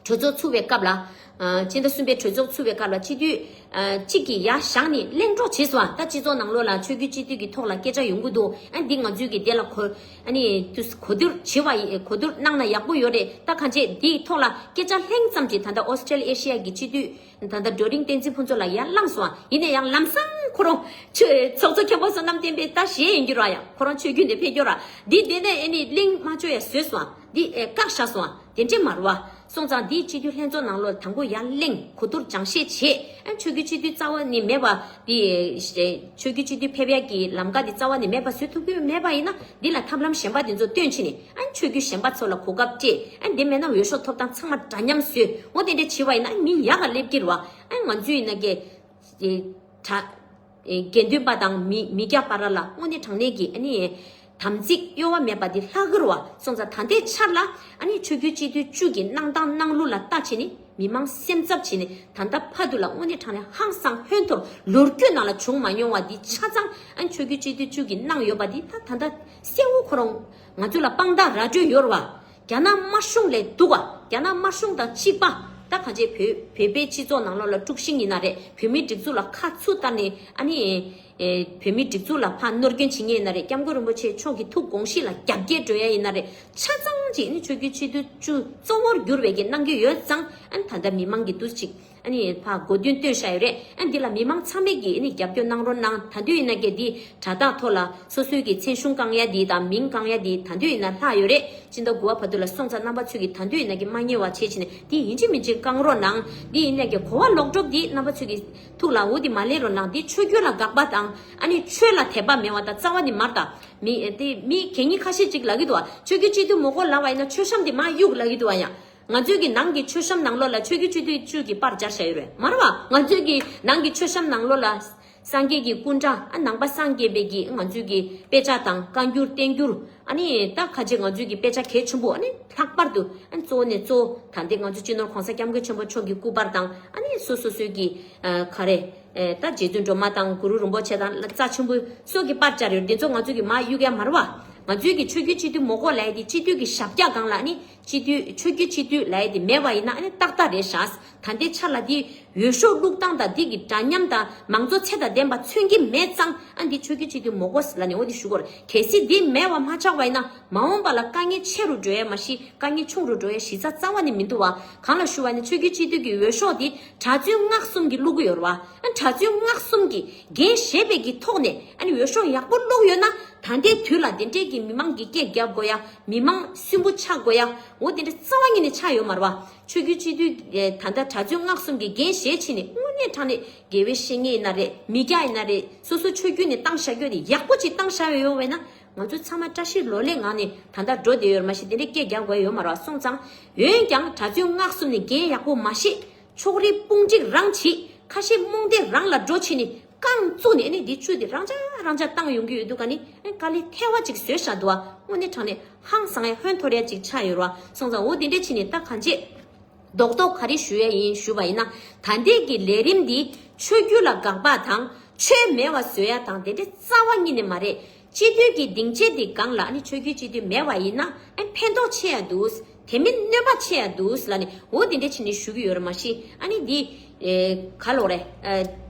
གྲོས་ཚོགས་ཚུགས་པའི་སྐབས་ལ། ཨ་སྤྱི་ཟླ་གསུམ་པའི་གྲོས་ཚོགས་ཚུགས་པའི་སྐབས་ལ་སྤྱི་འཐུས་ཨ་གཅིག་གིས་ཡར་བཞེངས་ནས་གླེང་རོགས་བྱས་སོང་ཨ། ད་སྤྱི་ཚོགས་ནང་ལོགས་ལ་ཆོས་བརྒྱུད་སྤྱི་འཐུས་ཀྱི་ཐོག་ལ་སྐད་ཆ་ཡོང་གི་འདུག་ཨ་འདི་ང་ཚོས་ཀྱི་དེ་ལ་གོ་ཨ་ནི་དུས་གོ་བསྡུར་བྱེད་པ་ཡིན། གོ་བསྡུར་གནང་ན་ཡག་པོ་ཡོད་རེད། ད་གང་བྱས་འདིའི་ཐོག་ལ་སྐད་ཆ་ལྷན་ཙམ་གྱིས་ད་ལྟ་ཨོ་སི་ཀྲེ་ལི་ཨེ་ཤི་ཡ་གི་སྤྱི་འཐུས་ད་ལྟ་སྒྲོལ་རིང་བསྟན་འཛིན་ཕུན་ཚོགས་ལགས་ཡར་ལངས་སོང་ཨ། ཡིན་ན་ཡང་ལམ་སང་ཁོ་རང་ཆོས་ཚོགས་གཙོ་མཁན་པོ་བསོད་ནམས་བསྟན་འཕེལ་ད་ཞེད་ཡིན་རྒྱུ་ར། ཡང་ཁོ་རང་ཆོས་བརྒྱུད་ནས་ཕེབས་རྒྱུ་ར། འདི་དེ་ནས་ཨ་ནི་གླེང་མ་བཅུག་ཡ་བཟོས་སོང་ཨ། འདི་ཨེ་བཀག་བཞག་སོང་ཨ། དེ་འདྲས་མ་རེད་པ། སོང་ཙང་འདིའི་སྤྱི་འཐུས་ལྷན་ཚོགས་ནང་ལོགས་དང་པོ་ཡར་གླེང་གོ་བསྡུར་སྦྱང་བཤད་བྱས། ཨ་ཆོས་བརྒྱུད་སྤྱི་འཐུས་རྩ་བ་ནས་མེད་པ་འདི་ཆོས་བརྒྱུད་སྤྱི་འཐུས་ཕེབས་ཡ་གི་ལམ་ཀ་འདི་རྩ་བ་ནས་མེད་པ་བཟོ་ཐུབ་ཀྱི་མེད་པ་ཡིན་ན་འདི་ལ་ཐབས་ལམ་གཞན་པ་འདི་ཚོ་བཏོན་བྱས་ནས་ཨ་ཆོས་བརྒྱུད་གཞན་པ་ཚོ་ལ་གོ་སྐབས་སྤྲད། ཨ་འདི་མེད་ན་འོས་ཤོག་ཐོབ་ཐང་ཚང་མ་འདྲ་མཉམ་བཟོས། འོ་དེ་འདྲས་བྱས་པ་ཡིན་ན་ཨ་མི་ཡག་ག་སླེབས་ཀྱི་རེད་པ། ཨ་ང་ཚོས་ཡིན་ན་གི་དྲ་དགེ་འདུན་པ་དང་མི་མི་སྐྱ་བར་ལ་དངོས་གནས་དྲང་གནས་ཀྱི་ཨ་ནི་དམ་ཚིག་གཡོ་བ་མེད་པ་འདི་ལྷག་གི་རེད་པ། སོང་ཙང་ད་ལྟའི་ཆར་ལ་ཨ་ནི་ཆོས་བརྒྱུད་སྤྱི་འཐུས་བཅུ་གི་གནང་སྟངས་གནང་ལུགས་ལ་ལྟ་བྱས་ནས་མི་མང་སེམས་འཚབ་བྱས་ནས་ད་ལྟ་བར་དུ་ལ་དངོས་གནས་དྲང་གནས་ཧང་སང་ཧོན་ཐོར་ལོ་རྒྱུས་ནང་ལ་བྱུང་མ་མྱོང་བ་འདི་ཆ་ཚང་ཨ་ནི་ཆོས་བརྒྱུད་སྤྱི་འཐུས་བཅུ་གིས་གནང་ཡོད་པ་འདི་ད་ད་ལྟ་གསལ་བོ་ཁོ་རང་ང་ཚོ་ལ་དཔང་རྟགས་ར་སྤྲོད་ཡོད་རེད་པ། རྒྱ་ནག་དམར་གཞུང་ལས་སྡུག་པ། རྒྱ་ནག་དམར་གཞུང་དང་གཅིག་པ། ད་གང་ཅི་བོད་བོད་པའི་སྤྱི་ཚོགས་ནང་ལོགས་ལ་དཀྲུག་ཤིང་ཡིན་ན་རེད། བོད་མིའི་སྒྲིག་འཛུགས་ལ་ཁ་ཚུར་བལྟས་ནས་ཨ་ནི་ཨེ་བོད་མིའི་སྒྲིག་འཛུགས་ལ་ཕར་གནོད་སྐྱོན་བྱེད་མཁན་ཡིན་ན་རེད། སྐྱབས་མགོན་རིན་པོ་ཆེ་མཆོག་གི་ཐུགས་དགོངས་གཞི་ལ་རྒྱབ་འགལ་འགྲོ་ཡ་ཡིན་ན་རེད། ཆ་ཚང་ཅིག་ཨ་ནི་ཆོས་བརྒྱུད་སྤྱི་འཐུས་བཅུ་གཙོ་བོར་གྱུར་བའི་གི་གནང་གི་ཡོད་ཙང་། ཨ་ནི་ད་ལྟ་མི་མང་གི་འདུ་ཅིག་ ཨ་ནི་ཕར་གོ་དོན་བཏོན་བཞག་ཡོད་རེད། ཨ་འདི་ལ་མི་མང་ཚང་མས་ཀྱིས་ཨ་ནི་རྒྱབ་སྐྱོར་གནང་རོགས་གནང་། ད་དུས་ཡིན་ན་ཀྱེ་འདི་དྲ་ཐག་ཐོག་ལ་སོ་སོའི་གི་མཚན་གཞུང་བཀང་ཡ་འདི་དང་མིང་བཀང་ཡ་འདི་ད་དུས་ཡིན་ན་ལྷག་ཡོད་རེད། སྤྱི་ཟླ་དགུ་པ་བར་དུ་ལ་སོང་ཙང་རྣམ་པ་ཚོས་ཀྱིས་ད་དུས་ཡིན་ན་ཀྱེ་མ་ཉེས་པ་བྱེད་བྱས་ནས་འདི་ཡིན་གཅིག་མིན་གཅིག་བཀང་རོགས་གནང་། འདི་ཡིན་ན་ཀྱེ་གོ་བ་ལོག་གྲུབ་འདི་རྣམ་པ་ཚོས་ཀྱིས་ཐུགས་ལ་འོ་འདི་མ་ལེན་རོགས་གནང་། འདི་ཆོས་བརྒྱུད་ལ་དགག་པ་དང་ཨ་ནི་ཆོས་ལ་དད་པ་མེད་པ་དང་རྩ་བ་ནས་མ་རེད། ད་མི་དེ་མི་གད་སྙིགས་ཁ་ཤས་ཅིག་ལབ་ཀྱི་འདུག་བ། ཆོས་བརྒྱུད་སྤྱི་འཐུས་མི་དགོས་ལབ་པ་ཡིན་ན་མཆོད་བཤམས་དེ་མར་གཡུག་ལབ་ཀྱི་འདུག་བ། ཡང་ང་ཚོའི་གི་ནང་གི་མཆོད་བཤམས་ནང་ལོགས་ལ་ཆོས་བརྒྱུད་སྤྱི་འཐུས་བཅུ་གི་པར་སྦྱར་བཞག་ཡོད་རེད་མ་རེད་བ། ང་ཚོའི་གི་ནང་གི་མཆོད་བཤམས་ནང་ལོགས་ལ་སངས་རྒྱས་ཀྱི་སྐུ་འདྲ་ཨ་ནང་པ་སངས་རྒྱས་པའི་གི་ང་ཚོའི་གི་དཔེ་ཆ་དང་བཀའ་འགྱུར་བསྟན་འགྱུར་ཨ་ནི་ད་ཁ་ཆེ་ང་ཚོའི་གི་དཔེ་ཆ་གལ་ཆེན་པོ་ཨ་ནི་ལྷག་པར་དུ་ཨ་ནི་གཙོ་བོ་ནས་གཙོ་བོ་ད་ལྟའི་ང་ཚོ་སྤྱི་ནོར་གོང་ས་སྐྱབས་མགོན་ཆེན་པོ་མཆོག་གི་སྐུ་པར་དང་ཨ་ནི་སོ་སོ་སོའི་གི་ཨ་ག་རེ། ཨེ་ད་རྗེ་བཙུན་སྒྲོལ་མ་དང་གུ་རུ་རིན་པོ་ཆེ་དང་ལ་རྩ་ཆེན་པོ་སོགས་ཀྱི་པར་སྦྱར་ཡོད། འདི་ཚོ་ང་ཚོ་གི་མར་གཡུག་ཡ་མ་རེད་བ། ང་ཚོའི་གི་ཆོས་བརྒྱུད་སྤྱི་འཐུས་མི་དགོས་ལབ་ཡ་དེ་སྤྱི་འཐུས་ཀྱི་ཞབས་བཀྱག་སྒང་ལ་ནི་སྤྱི་འཐུས་ཆོས་བརྒྱུད་སྤྱི་འཐུས་ལབ་ཡ་དེ་མེད་པ་ཡིན་ན་ཨ་ནི་ཏག་ཏག་རེད་ཤག་ད་ལྟའི་ཆ་ལ་དེ་འོས་ཤོག་བླུག་སྟངས་དང་དེ་གི་འདྲ་མཉམ་དང་མང་གཙོ་ཚད་དང་ལྡན་པ་མཚོན་གྱི་མེད་ཙང་ཨ་འདི་ཆོས་བརྒྱུད་སྤྱི་འཐུས་མི་དགོས་ལབ་ནས་འོ་དེ་ཞུ་དགོས་རེད། གལ་སྲིད་དེ་མེད་པ་མ་ཆགས་པ་ཡིན་ན་མ་འོངས་པ་ལ་དཀའ་ངལ་ཆེ་རུ་འགྲོ་ཡ་མ་གཞི་དཀའ་ངལ་ཆུང་རུ་འགྲོ་ཡ་གཞི་རྩ་རྩ་བ་ནས་མི་འདུག་བ། གང་ལ་ཞུ་བ་ནི་ཆོས་བརྒྱུད་སྤྱི་འཐུས་ཀྱི་འོས་ཤོག་དེ་གྲྭ་བཙུན་སྔགས་གསུམ་གྱིས་བླུག་གི་ཡོད་རེད་བ། ཨ་གྲྭ་བཙུན་སྔགས་གསུམ་གྱིས་འགན་བཞེས་པའི་གི་ཐོག་ནས་ཨ་ནི་འོས་ཤོག་ཡག་པོ་བླུགས་ཡོད་ན་ད་ལྟའི་དུས་ལ་དེ་འདྲས་ཀྱི་མི་མང་གི་སྐད་རྒྱབ་དགོས་ཡ་མི་མང་སུན་པོ་ཆགས་དགོས་ཡ་འོ་དེ་འདྲ་རྩ་བ་ཉིད་ནས་ཆགས་ཡོད་མ་རེད་བ། ཆོས་བརྒྱུད་སྤྱི་འཐུས་ཨེ་ད་ལྟ་གྲྭ་བཙུན་སྔགས་གསུམ་གྱིས་འགན་བཞེས་བྱས་ནས་དངོས་གནས་དྲང་གནས་དགེ་བའི་བཤེས་གཉེན་ཡིན་ན་རེད། མི་སྐྱ་ཡིན་ན་རེད། སོ་སོ་ཆོས་བརྒྱུད་ནས་བཏང་བཞག་རྒྱུ་དེ་ཡག་པོ་ཅིག་བཏང་བཞག་ཡོད་པས་ན་ང་ཚོ་ཚང་མ་བཀྲ་ཤིས་ལོ་ལེགས་ངང་ནས་ད་ལྟ་འགྲོ་བསྡད་ཡོད་རེད། མ་གཞི་དེ་འདྲའི་སྐད་རྒྱག་དགོས་ཡོད་མ་རེད་བ། སོང་ཙང་འོན་ཀྱང་གྲྭ་བཙུན་སྔགས་གསུམ་ནས་འགན་ཡག་པོ་མ་བཞེས། ཕྱོགས་རིས་དཔུང་སྒྲིག་རང་བྱེད། ཁ་ཤས་རྨོངས་དད་རང་ལ་འགྲོ་བྱས་ནས་རྐང་བཙུགས་ནས་ཨ་ནི་འདི་བཅུ་འདི་རང་འཇགས་རང་འཇགས་བཏང་ཡོང་གི་ཡོད་དུས་ཀ་ནི་ཨ་དཀའ་ལས་ཐལ་བ་ཅིག་བཟོས་བཞག་འདུག་བ། དངོས་གནས་དྲང་གནས་ཧང་སང་ཡ་ཧོན་འཐོར་ཡ་ཅིག་ཆགས་ཡོད་རེད་བ། སོང་ཙང་འོ་འདི་འདྲས་བྱས་ནས་ད་གང་བྱེད། རྡོག་རྡོག་ག་རེ་ཞུ་ཡ་ཡིན་ཞུ་བ་ཡིན་ན། ད་ལྟའི་གི་ལས་རིམ་འདི་ཆོས་བརྒྱུད་ལ་དགག་པ་དང་ཆོས་མེད་པ་བཟོ་ཡ་དང་དེ་འདྲ་རྩ་བ་ཉིད་ནས་མ་རེད། སྤྱི་འཐུས་ཀྱི་སྡིངས་ཆ་འདི་སྒང་ལ་ཨ་ནི་ཆོས་བརྒྱུད་སྤྱི་འཐུས་མེད་པ་ཡིན་ན་ཨ་ཕན་ཐོགས་ཆེ་ཡ་འདུག་དེ་མིན་གནོད་པ་ཆེ་ཡ་འདུག་ལབ་ནས་འོ་དེ་འདྲ་བྱས་ནས་ཞུ་གི་ཡོད་རེད། མ་གཞི་ཨ་ནི་འདི་ཨེ་ག་ལོག་རེད། ཨེ་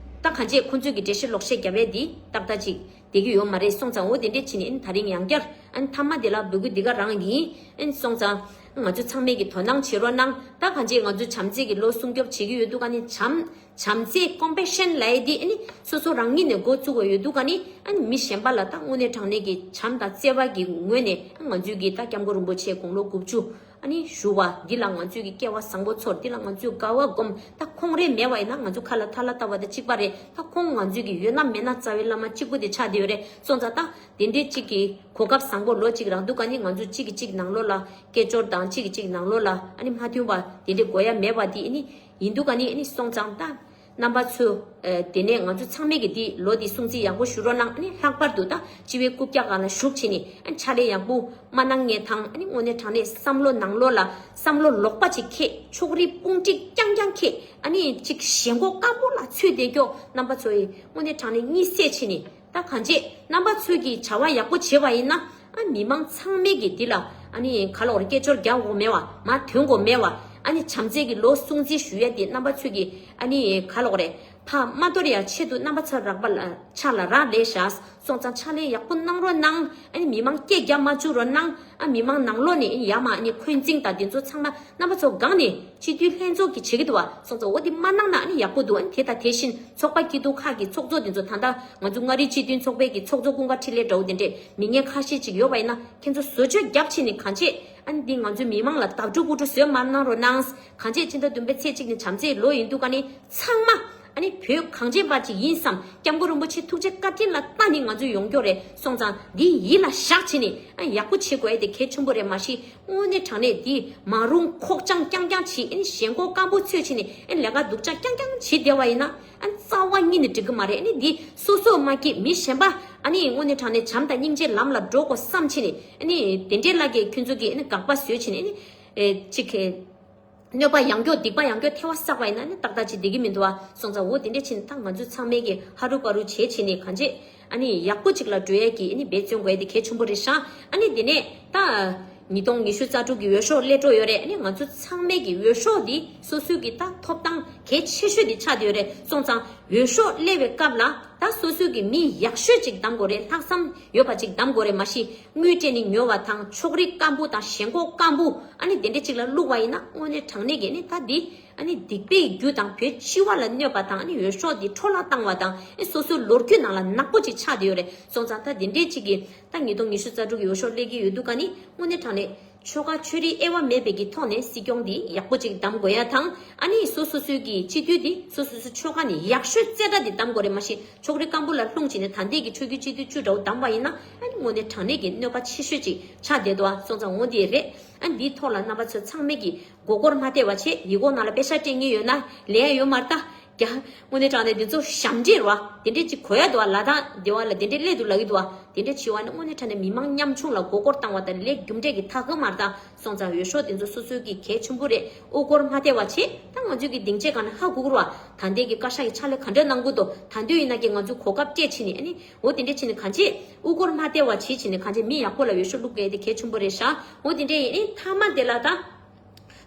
ད་གང་བྱེད་ཁོང་ཚོས་ཀྱི་འགྲེལ་བཤད་ལོག་བཤད་རྒྱབ་ཡ་འདི་ཏག་ཏག་ཅིག་བསྡད་ཀྱི་ཡོད་མ་རེད། སོང་ཙང་འོ་དེ་འདྲས་བྱས་ནས་ཨ་ནི་ད་རིང་ཡང་བསྐྱར་ཨ་ནི་མཐའ་མ་དེ་ལ་འབོད་སྐུལ་འདི་ག་རང་ཡིན། ཨ་ནི་སོང་ཙང་ང་ཚོ་ཚང་མས་ཀྱི་དོ་སྣང་བྱེད་རོགས་གནང་། ད་གང་བྱེད་ང་ཚོ་བྱམས་བརྩེ་གི་ལོ་སྲུང་སྐྱོབ་བྱེད་ཀྱི་ཡོད་དུས་ཀ་ནི་བྱམས་བྱམས་བརྩེ་ཀོམ་པེ་ཤན་ལབ་ཡས་འདི་ཨ་ནི་སོ་སོ་རང་ཉིད་ནས་འགོ་བཙུགས་དགོས་ཡོད་དུས་ཀ་ནི་ཨ་ནི་མི་གཞན་པ་ལ་ད་དངོས་གནས་དྲང་གནས་ཀྱི་བྱམས་དང་བརྩེ་བ་གི་ངོས་ནས་ཨ་ང་ཚོའི་གི་ད་སྐྱབས་མགོན་རིན་པོ་ཆེ་དགུང་ལོ་དགུ་བཅུ། ཨ་ནི་ཞུ་བ་འདི་ལ་ང་ཚོས་ཀྱི་སྐལ་བ་བཟང་པོ་ཚོར། འདི་ལ་ང་ཚོས་དགའ་བ་སྒོམ། ད་ཁོང་རེ་མེད་པ་ཡིན་ན་ང་ཚོ་ཁ་ལ་ཐ་ལ་བཏབ་པ་དང་གཅིག་པ་རེད། ད་ཁོང་ང་ཚོས་ཀྱི་ཡོད་ན་མེད་ན་རྩ་བའི་བླ་མ་གཅིག་པུ་དེ་ཆགས་བསྡད་ཡོད་རེད། སོང་ཙང་ད་དེ་འདྲའི་གཅིག་གི་གོ་སྐབས་བཟང་པོ་ལོ་གཅིག་རག་འདུག་ག་ནི་ང་ཚོ་གཅིག་གིས་གཅིག་ནང་ལོགས་ལ་སྐད་ཅོར་དང་གཅིག་གིས་གཅིག་ནང་ལོགས་ལ་ཨ་ནི་མ་མཐུན་པ་དེ་འདྲའི་དགོས་ཡ་མེད་པ་དེ་ཨ་ནི་ཡིན་འདུག་ག་ནི་ཨ་ནི་སོང་ཙང་ད། རྣམ་པ་ཚོ། ཨ་དེ་ནས་ང་ཚོ་ཚང་མས་ཀྱི་འདི་ལོ་འདི་སྲུང་བརྩི་ཡག་པོ་ཞུ་རོགས་གནང་། ཨ་ནི་ལྷག་པར་དུ་ད་སྤྱི་བའི་རྐུབ་བཀྱག་སྒང་ལ་བཞུགས་བྱས་ནས་ཨ་ཕྱག་ལས་ཡག་པོ་མ་གནང་མཁན་དང་ཨ་ནི་དངོས་གནས་དྲང་གནས་བསམ་བློ་ནང་ལོགས་ལ་བསམ་བློ་ལོག་པ་ཅིག་འཁྱེར། ཕྱོགས་རིས་དཔུང་སྒྲིག་རྐྱང་རྐྱང་འཁྱེར། ཨ་ནི་ཅིག་ཞེན་ཁོག་སྐམ་པོ་ལ་ཚུད་བསྡད་ཀྱོག་རྣམ་པ་ཚོ་ཡིས་དངོས་གནས་དྲང་གནས་གཉིད་སད་བྱས་ནས་ད་གང་བྱེད། རྣམ་པ་ཚོས་ཀྱི་བྱ་བ་ཡག་པོ་བྱས་པ་ཡིན་ན། ཨ་མི་མང་ཚང་མས་ཀྱི་འདི་ལ་ཨ་ནི་ག་ལོག་རེ་སྐད་ཅོར་རྒྱག་དགོས་མེད་བ། མ་ཐོན་དགོས་མེད་བ། ཨ་ནི་བྱམས་བརྩེ་གི་ལོ་སྲུང་བརྩི་ཞུ་ཡ་དེ་རྣམ་པ་ཚོས་ཀྱི་ཨ་ནི་ག་ལོག་རེ་ཕ་མ་གཏོར་ཡ་ཆེད་དུ་རྣམ་པ་ཚོ་རག་པ་ལ་ཆ་ལ་རག་ལས་བཞག་སོང་ཙང་ཕྱག་ལས་ཡག་པོ་གནང་རོགས་གནང་། ཨ་ནི་མི་མང་སྐད་རྒྱག་མ་བཅུག་རོགས་གནང་། ཨ་མི་མང་ནང་ལོགས་ནས་ཡ་མ་ཨ་ནི་འཁོན་འཛིང་དང་དེ་ཚོ་ཚང་མ་རྣམ་པ་ཚོ་སྒང་ནས་སྤྱི་འཐུས་ལྷན་ཚོགས་ཀྱིས་བྱེད་ཀྱི་འདུག་བ། སོང་ཙང་འོ་དེ་མ་གནང་ན་ཨ་ནི་ཡག་པོ་འདུག་ཨ་ནི་དེ་དང་དེ་བཞིན་ཚོགས་པ་སྐྱིད་སྡུག་ཁག་གི་ཚོགས་གཙོ་དེ་ཚོ་ད་ལྟ་ང་ཚོ་མངའ་རིས་སྤྱི་མཐུན་ཚོགས་པའི་གི་ཚོགས་གཙོ་ཀུན་དགའ་འཕྲིན་ལས་འདྲ་བོ་དེ་འདྲས་མི་ངན་ཁ་ཤས་ཅིག་ཡོད་པ་ཡིན་ན་ཁྱེད་ཚོ་བཟོ་བཅོས་རྒྱབ་ཕྱིན་ནས་གང་བྱེད། ཨ་ནི་འདི་ང་ཚོའི་མི་མང་ལ་བརྡབ་འགྲོ་སྤུ་འགྲོ་བཟོས་མ་གནང་རོགས་གནང་། གང་བྱེད་སྤྱི་ཟླ་བདུན་པའི་ཚེས་གཅིག་ནི་བྱམས་བརྩེའི་ལོ་ཡིན་དུས་ཀ་ནི་ཚང་མ་ཨ་ནི་བོད་གངས་ཅན་པ་ཅིག་ཡིན་བསམ། སྐྱབས་མགོན་རིན་པོ་ཆེ་ཐུགས་རྗེ་བཀའ་དྲིན་ལ་བལྟ་ནི་ང་ཚོ་ཡོང་རྒྱུ་རེད། སོང་ཙང་འདི་ཡིད་ལ་བཞག་བྱས་ནས་ཨ་ཡག་པོ་བྱེད་དགོས་ཡ་དེ་གལ་ཆེན་པོ་རེད། མ་གཞི་དངོས་གནས་དྲང་གནས་འདི་མ་རུང་ཁོག་བཅངས་རྐྱང་རྐྱང་བྱེད། ཨ་ནི་ཞེན་ཁོག་སྐམ་པོ་ཚོས་བྱས་ནས་ཨ་ནི་ལས་ཀ་སྡུག་ཅག་རྐྱང་རྐྱང་བྱེད་བསྡད་པ་ཡིན་ན། ཨ་ནི་རྩ་བ་ཉིད་ནས་འགྲིག་གི་མ་རེད། ཨ་ནི་འདི་སོ་སོ་མ་སྐྱིད་མི་གཞན་པ་ཨ་ནི་དངོས་གནས་དྲང་གནས་བྱམས་དང་སྙིང་རྗེའི་ལམ་ལ་འགྲོ་དགོས་བསམ་བྱས་ནས་ཨ་ནི་དེ་འདྲའི་ལ་གའི་ཁྱོད་ཚོ་གིས་ཨ་ནི་དགག་པ་བཟོས་བྱས་ནས་ཨ་ནི་ཨེ་ཅིག་གི་གནོད་པ་ཡང་མགྱོགས་སྡིག་པ་ཡང་མགྱོགས་ཐེ་བ་བསགས་པ་ཡིན་ན་ཨ་ནི་ཏག་ཏག་ཅིག་བསྡད་ཀྱི་མི་འདུག་བ། སོང་ཙང་འོ་དེ་འདྲས་བྱས་ནས་ད་ང་ཚོ་ཚང་མས་ཀྱི་ཧ་རུ་པ་རུ་བྱས་བྱས་ནས་གང་བྱེད། ཨ་ནི་ཡག་པོ་ཅིག་ལ་འགྲོ་ཡས་ཀྱི་ཨ་ནི་འབད་བརྩོན་དགོས་ཡས་དེ་གལ་ཆེན་པོ་རེད་ཤག་ཨ་ནི་དེ་ནས་ད་ཉིས་སྟོང་ཉི་ཤུ་རྩ་དྲུག་གི་འོས་ཤོག་སླེབས་འགྲོ་ཡོད་རེད། ཨ་ནི་ང་ཚོ་ཚང་མས་ཀྱི་འོས་ཤོག་འདི་སོ་སོའི་གི་ད་ཐོབ་ཐང་གལ་ཆེ་ཤོས་དེ་ཆགས་བསྡད་ཡོད་རེད། སོང་ཙང་ འོས་ཤོག་སླེབས་པའི་སྐབས་ལ་ད་སོ་སོའི་གི་མི་ཡག་ཤོས་ཅིག་གདམ་དགོས་རེད། ལྷག་བསམ་ཡོད་པ་ཅིག་གདམ་དགོས་རེད། མ་གཞི་དངུལ་སྤྲད་ནས་ཉོ་བ་དང་ཕྱོགས་རིས་སྐམ་པོ་དང་ཞེན་ཁོག་སྐམ་པོ་ཨ་ནི་དེ་འདྲས་ཅིག་ལ་བླུགས་པ་ཡིན་ན་དངོས་གནས་དྲང་གནས་ཀྱི་ནི་ད་འདི་ཨ་ནི་སྡིག་པའི་རྒྱུ་དང་བོད་སྤྱི་བ་ལ་གནོད་པ་དང་ཨ་ནི་འོས་ཤོག་འདི་འཕྲོ་བརླག་བཏང་བ་དང་ཨ་སོ་སོའི་ལོ་རྒྱུས་ནང་ལ་ནག་པོ་ཅིག་ཆགས་བསྡད་ཡོད་རེད། སོང་ཙང་ད་དེ་འདྲས་ཅིག་གི་ད་ཉིས་སྟོང་ཉི་ཤུ་རྩ་དྲུག་གི་འོས་ཤོག་སླེབས་ཀྱི་ཡོད་འདུག་ག་ནི་དངོས་གནས་དྲང་གནས། ཆོལ་ཁ་ཆོས་རིག་དབྱེ་བ་མེད་པའི་གི་ཐོག་ནས་སྲིད་སྐྱོང་འདི་ཡག་པོ་ཅིག་གདམ་དགོས་ཡ་དང་ཨ་ནི་སོ་སོ་སོའི་གི་སྤྱི་འཐུས་འདི་སོ་སོ་སོའི་ཆོལ་ཁ་ནས་ཡག་ཤོས་རྩེ་གྲ་འདི་གདམ་དགོས་རེད། མ་གཞི་ཕྱོགས་རིས་སྐམ་པོ་ལ་ལྷུང་བྱས་ནས་ད་ལྟའི་གི་ཆོས་བརྒྱུད་སྤྱི་འཐུས་བཅུ་འདྲ་བོ་གདམ་པ་ཡིན་ན་ཨ་ནི་དངོས་གནས་དྲང་གནས་ཀྱི་གནོད་པ་ཆེ་ཤོས་ཅིག་ཆགས་བསྡད་འདུག་ཨ། སོང་ཙང་འོ་འདི་རེད། ཨ་ནི་འདིའི་ཐོག་ལ་རྣམ་པ་ཚོ་ཚང་མས་གི་མགོ་སྐོར་མ་སྟེར་བ་བྱེད། ཡིག་སྐོགས་ནང་ལ་པེ་ཤ་སྤྲད་ངེས་ཡོད་ན་ལས་ཡ་ཡོད་མ་རེད་ད། རྒྱ། དངོས་གནས་དྲང་གནས་འདི་ཚོ་ཞབས་འདྲེན་རེད་བ། དེ་འདྲས་ཅིག་གོ་ཡ་འདུག་བ། ལ་དྭགས་སྡེ་བ་ལ་དེ་འདྲས་སླེབས་འདུག་ལབ་ཀྱི་འདུག་བ། དེ་འདྲས་བྱེད་བ་ནི་དངོས་གནས་དྲང་གནས་མི་མང་ཉམ་ཆུང་ལ་མགོ་སྐོར་བཏང་བ་དང་ལས་རྒྱུ་འབྲས་ཀྱི་ཐག་གི་མ་རེད་ད། སོང་ཙང་འོས་ཤོག་དེ་ཚོ་སོ་སོའི་གི་གལ་ཆེན་པོ་རེད། དབུ་སྐོར་མ་སྟེར་བ་བྱེད། ད་ང་ཚོའི་གི་སྡིངས་ཆའི་སྒང་ནས་ཧ་གོ་གི་རེད་བ། ད་ལྟའི་གི་བཀའ་ཤག་གི་ཕྱག་ལས་ག་འདྲས་གནང་གི་འདུག་ད་འདོད་ཡིན་ན་གི་ང་ཚོའི་གོ་སྐབས་སྤྲད་བྱས་ནས་ཨ་ནི་འོ་དེ་འདྲས་བྱས་ནས་གང་བྱེད། དབུ་སྐོར་མ་སྟེར་བ་བྱེད་བྱས་ནས་གང་བྱེད། མི་ཡག་པོ་ལ་འོས་ཤོག་བླུག་དགོས་དེ་གལ་ཆེན་པོ་རེད་ཤག་འོ་དེ་འདྲས་ཡིན་ཨ་ནི་མཐའ་མ་དེ་ལ་ད།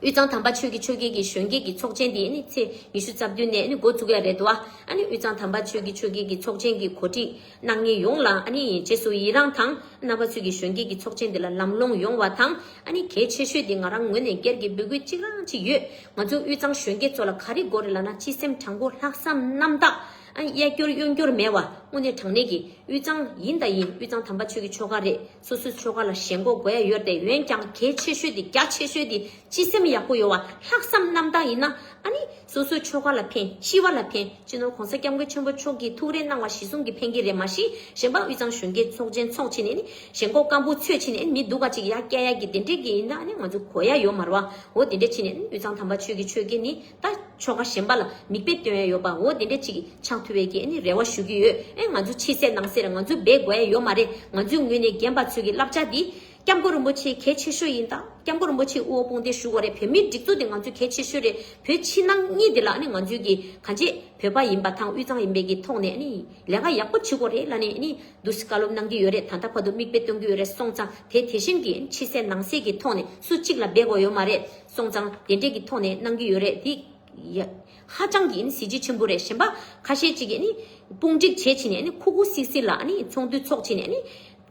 དབུས་གཙང་དམ་པ་ཆོས་ཀྱི་ཆོལ་ཁའི་གི་གཞོན་སྐྱེས་ཀྱི་ཚོགས་ཆེན་དེ་ནི་ཚེས་ཉི་ཤུ་རྩ་བདུན་ནས་ནི་འགོ་བཙུགས་ཡ་རེད་འདུག་ཨ། ཨ་ནི་དབུས་གཙང་དམ་པ་ཆོས་ཀྱི་ཆོལ་ཁའི་གི་ཚོགས་ཆེན་གྱི་གོ་སྒྲིག་གནང་མཁན་ཡོངས་ལ་ཨ་ནི་རྗེས་སུ་ཡི་རང་དང་རྣམ་པ་ཚོས་ཀྱི་གཞོན་སྐྱེས་ཀྱི་ཚོགས་ཆེན་དེ་ལ་ལམ་ལྷོང་ཡོང་བ་དང་ཨ་ནི་གལ་ཆེ་ཤོས་དེ་ང་རང་ངོས་ནས་སྒེར་གྱི་འབོད་སྐུལ་གཅིག་རང་གཅིག་ཡོད། ང་ཚོ་དབུས་གཙང་གཞོན་སྐྱེས་ཚོ་ལ་ག་རེ་དགོས་རེད་ལབ་ན་སྤྱི་སེམས་དྲང་པོ་ལྷག་བསམ་རྣམ་དག་ཨ་ནི་གཡས་སྐྱོར་གཡོན་སྐྱོར་མེད་བ་དངོས་གནས་དྲང་གནས་ཀྱི་དབུས་གཙང་ཡིན་ད་ཡིན། དབུས་གཙང་དམ་པ་ཆོས་ཀྱི་ཆོལ་ཁ་རེད། སོ་སོའི་ཆོལ་ཁ་ལ་ཞེན་ཁོག་དགོས་ཡ་ཡོད་རེད། འོན་ཀྱང་གལ་ཆེ་ཤོས་དེ་རྒྱ་ཆེ་ཤོས་དེ་སྤྱི་སེམས་ཡག་པོ་ཡོད་བ། ལྷག་བསམ་རྣམ་དག་ཡིན་ན་ཨ་ནི་སོ་སོའི་ཆོལ་ཁ་ལ་ཕན། སྤྱི་བ་ལ་ཕན། སྤྱི་ནོར་གོང་ས་སྐྱབས་མགོན་ཆེན་པོ་མཆོག་གིས་ཐུགས་རེ་གནང་བ་གཞི་བཟུང་གིས་ཕན་གྱི་རེད། མ་གཞི་གཞན་པ་དབུས་གཙང་གཞོན་སྐྱེས་ཚོགས་ཆེན་ཚོགས་བྱས་ནས་ནི་ཞེན་ཁོག་སྐམ་པོ་ཚོས་བྱས་ནས་ནི་མི་སྡུག་ག་ཅིག་ཡར་བསྐྱལ་ཡ་གི་དེ་འདྲས་ཀྱི་ཡིན་ན་ཨ་ནི་ང་ཚོ་གོ་ཡ་ཡོད་མ་རེད་བ། འོ་དེ་འདྲས་བྱས་ནས་ནི་དབུས་གཙང་དམ་པ་ཆོས་ཀྱི་ཆོལ་ཁ་ནི་ད་ཆོལ་ཁ་གཞན་པ་ལ་མིག་དཔེ་སྟོན་ཡ་ཡོད་པ། འོ་དེ་འདྲས་ཅིག་ཆགས་ཐུབ་པའི་གི་ཨ་ནི་རེ་བ་ཞུ་གི་ཡོད། ཨེ་ང་ཚོ་ཕྱི་གསལ་ནང་གསལ་རེད། ང་ཚོ་འབད་དགོས་ཡ་ཡོད་མ་རེད། ང་ཚོའི་ངོས་ནས་རྒན་པ་ཚོས་ཀྱི་བསླབ་བྱ་འདི་སྐྱབས་མགོན་རིན་པོ་ཆེ་གལ་ཆེ་ཤོས་ཡིན། ད་སྐྱབས་མགོན་རིན་པོ་ཆེ་དབུ་བ་དཔུང་སྡེ་ཞུ་དགོས་རེད། བོད་མིའི་སྒྲིག་འཛུགས་འདི་ང་ཚོའི་གལ་ཆེ་ཤོས་རེད། བོད་ཕྱི་ནང་གཉིས་འདི་ལ་ཨ་ནི་ང་ཚོའི་གི་གང་ཅི་བོད་པ་ཡིན་པ་དང་དབུས་གཙང་ཡིན་པའི་གི་ཐོག་ནས་ཨ་ནི་ལས་ཀ་ཡག་པོ་བྱེད་དགོས་རེད་ལབ་ནས་ཨ་ནི་འདུག་སེ་བཀའ་སློབ་གནང་གི་ཡོད་རེད། ད་ལྟ་བར་དུ་མིག་དཔེ་སྟོན་གི་ཡོད་རེད། སོང་ཙང་དེ་དེ་བཞིན་གི་ཕྱི་གསལ་ནང་གསལ་གི་ཐོག་ནས་སུ་གཅིག་ལ་འབད་དགོས་ཡོད་མ་རེད། སོང་ཙང་དེ་འདྲས་གི་ཐོག་ནས་གནང་གི་ཡོད་རེད། དེ་ཡ། ཧ་ཅང་གི་ཨ་ནི་གཟི་བརྗིད་ཆེན་པོ་རེད། གཞན་པ་ཁ་ཤས་ཅིག་གིས་ཨ་ནི་དཔུང་སྒྲིག་བྱས་བྱས་ནས་ཨ་ནི་ཁུ་ཁུ་སིག་སིག་ལ་ཨ་ནི་ཚོགས་འདུ་ཚོགས་བྱས་ནས་ཨ་ནི་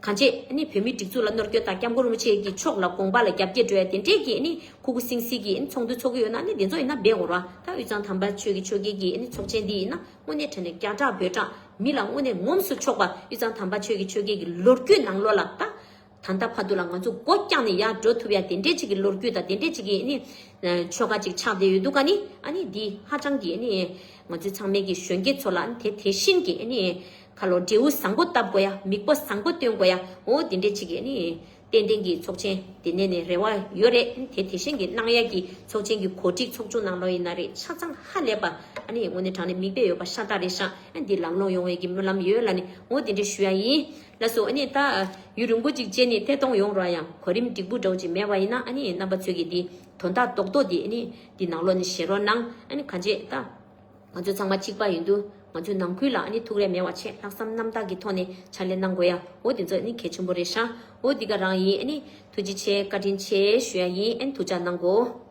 གང་ཅི་ཨ་ནི་བོད་མིའི་སྒྲིག་འཛུགས་ལ་གནོད་སྐྱོན་དང་སྐྱབས་མགོན་རིན་པོ་ཆེ་གི་ཕྱོགས་ལ་དགོངས་པ་ལ་རྒྱབ་འགལ་འགྲོ་ཡ་དེ་འདྲས་ཀྱི་ཨ་ནི་ཁུ་ཁུ་སིག་སིག་གི་ཨ་ནི་ཚོགས་འདུ་ཚོགས་ཀྱི་ཡོད་ན་ཨ་ནི་དེ་ཚོ་ཡིན་ན་འབད་དགོས་ར། ད་དབུས་གཙང་དམ་པ་ཆོས་ཀྱི་ཆོལ་ཁའི་གི་ཨ་ནི་ཚོགས་ཆེན་འདི་ཡིན་ན་དངོས་གནས་དྲང་གནས་སྐྱ་བྲག་བོད་བྲག་མི་ལ་དངོས་གནས་ངོམས་སུ་ཆོག་པ། དབུས་གཙང་དམ་པ་ཆོས་ཀྱི་ཆོལ་ཁའི་གི་ལོ་རྒྱུས་ནང་ལོགས་ལ་ད། ད་ལྟ་བར་དུ་ལ་ང་ཚོ་སྒོ་བརྐྱངས་ནས་ཡར་འགྲོ་ཐུབ་ཡ་དེ་འདྲས་ཅིག་གི་ལོ་རྒྱུས་དང་དེ་འདྲས་ཅིག་གི་ཨ་ནི་ཆོལ་ཁ་ཅིག་ཆགས་བསྡད་ཡོད་འདུག་ག་ནི་ཨ་ནི་འདི་ཧ་ཅང་གི་ཨ་ནི་ང་ཚོ་ཚང་མས་ཀྱི་གཞོན་སྐྱེས་ཚོ་ལ་དེ་དེ་བཞིན་གྱི་ཨ་ནི་ཁ་ལོ་འབྲས་བུ་བཟང་པོ་བཏབ་དགོས་ཡ། མིག་དཔེ་བཟང་པོ་སྟོན་དགོས་ཡ། འོ་དེ་འདྲས་ཅིག་གི་ཨ་ནི་ཏན་ཏན་གྱི་ཚོགས་ཆེན་དེ་ནས་ནས་རེ་བ་ཡོད་རེད། དེ་དེ་བཞིན་གྱི་གནང་ཡ་གི་ཚོགས་ཆེན་གྱི་གོ་སྒྲིག་ཚོགས་ཆུང་ནང་ལོགས་ཡིན་ན་རེད། ཆ་ཚང་ཧ་ལས་པ་ཨ་ནི་དངོས་གནས་དྲང་གནས་མིག་དཔེ་ཡོད་པ་ཤ་སྟག་རེད་ཤག་ཨ་འདི་ལམ་ལྷོང་ཡོང་བའི་གི་སྨོན་ལམ་ཡོད་ལ་ནི་འོ་དེ་འདྲས་ཞུ་ཡ་ཡིན། ལགས་སོ། ཨ་ནི་ད་ཡུན་རིང་པོ་ཅིག་རྗེས་ནས་ཐད་གཏོང་ཡོང་རོགས། ཡང་གོ་རིམ་འགྲིག་པོ་འདྲ་བོ་ཅིག་མེད་པ་ཡིན་ན་ཨ་ནི་རྣམ་པ་ཚོས་ཀྱི་འདི་དོན་དག་རྡོག་རྡོག་འདི་ཨ་ནི་འདི་ནང་ལོགས་ནས་བཤད་རོགས་གནང་། ཨ་ནི་གང་བྱེད་ད་ང་ཚོ་ཚང་མ་གཅིག་པ་ཡིན་དུས་ང་ཚོའི་ནང་ཁུལ་ལ་ཨ་ནི་ཐུགས་རེ་མེད་པ་བྱས་ལྷག་བསམ་རྣམ་དག་གི་ཐོག་ནས་ཕྱག་ལས་གནང་དགོས་ཡ། འོ་དེ་ཚོ་ཨ་ནི་གལ་ཆེན་པོ་རེད་ཤག་འོ་འདི་ག་རང་ཡིན། ཨ་ནི་ཐུགས་རྗེ་ཆེ་བཀའ་དྲིན་ཆེ་ཞུ་ཡ་ཡིན། ཨ་ནི་ཐུགས་ཅག་གནང་གོ།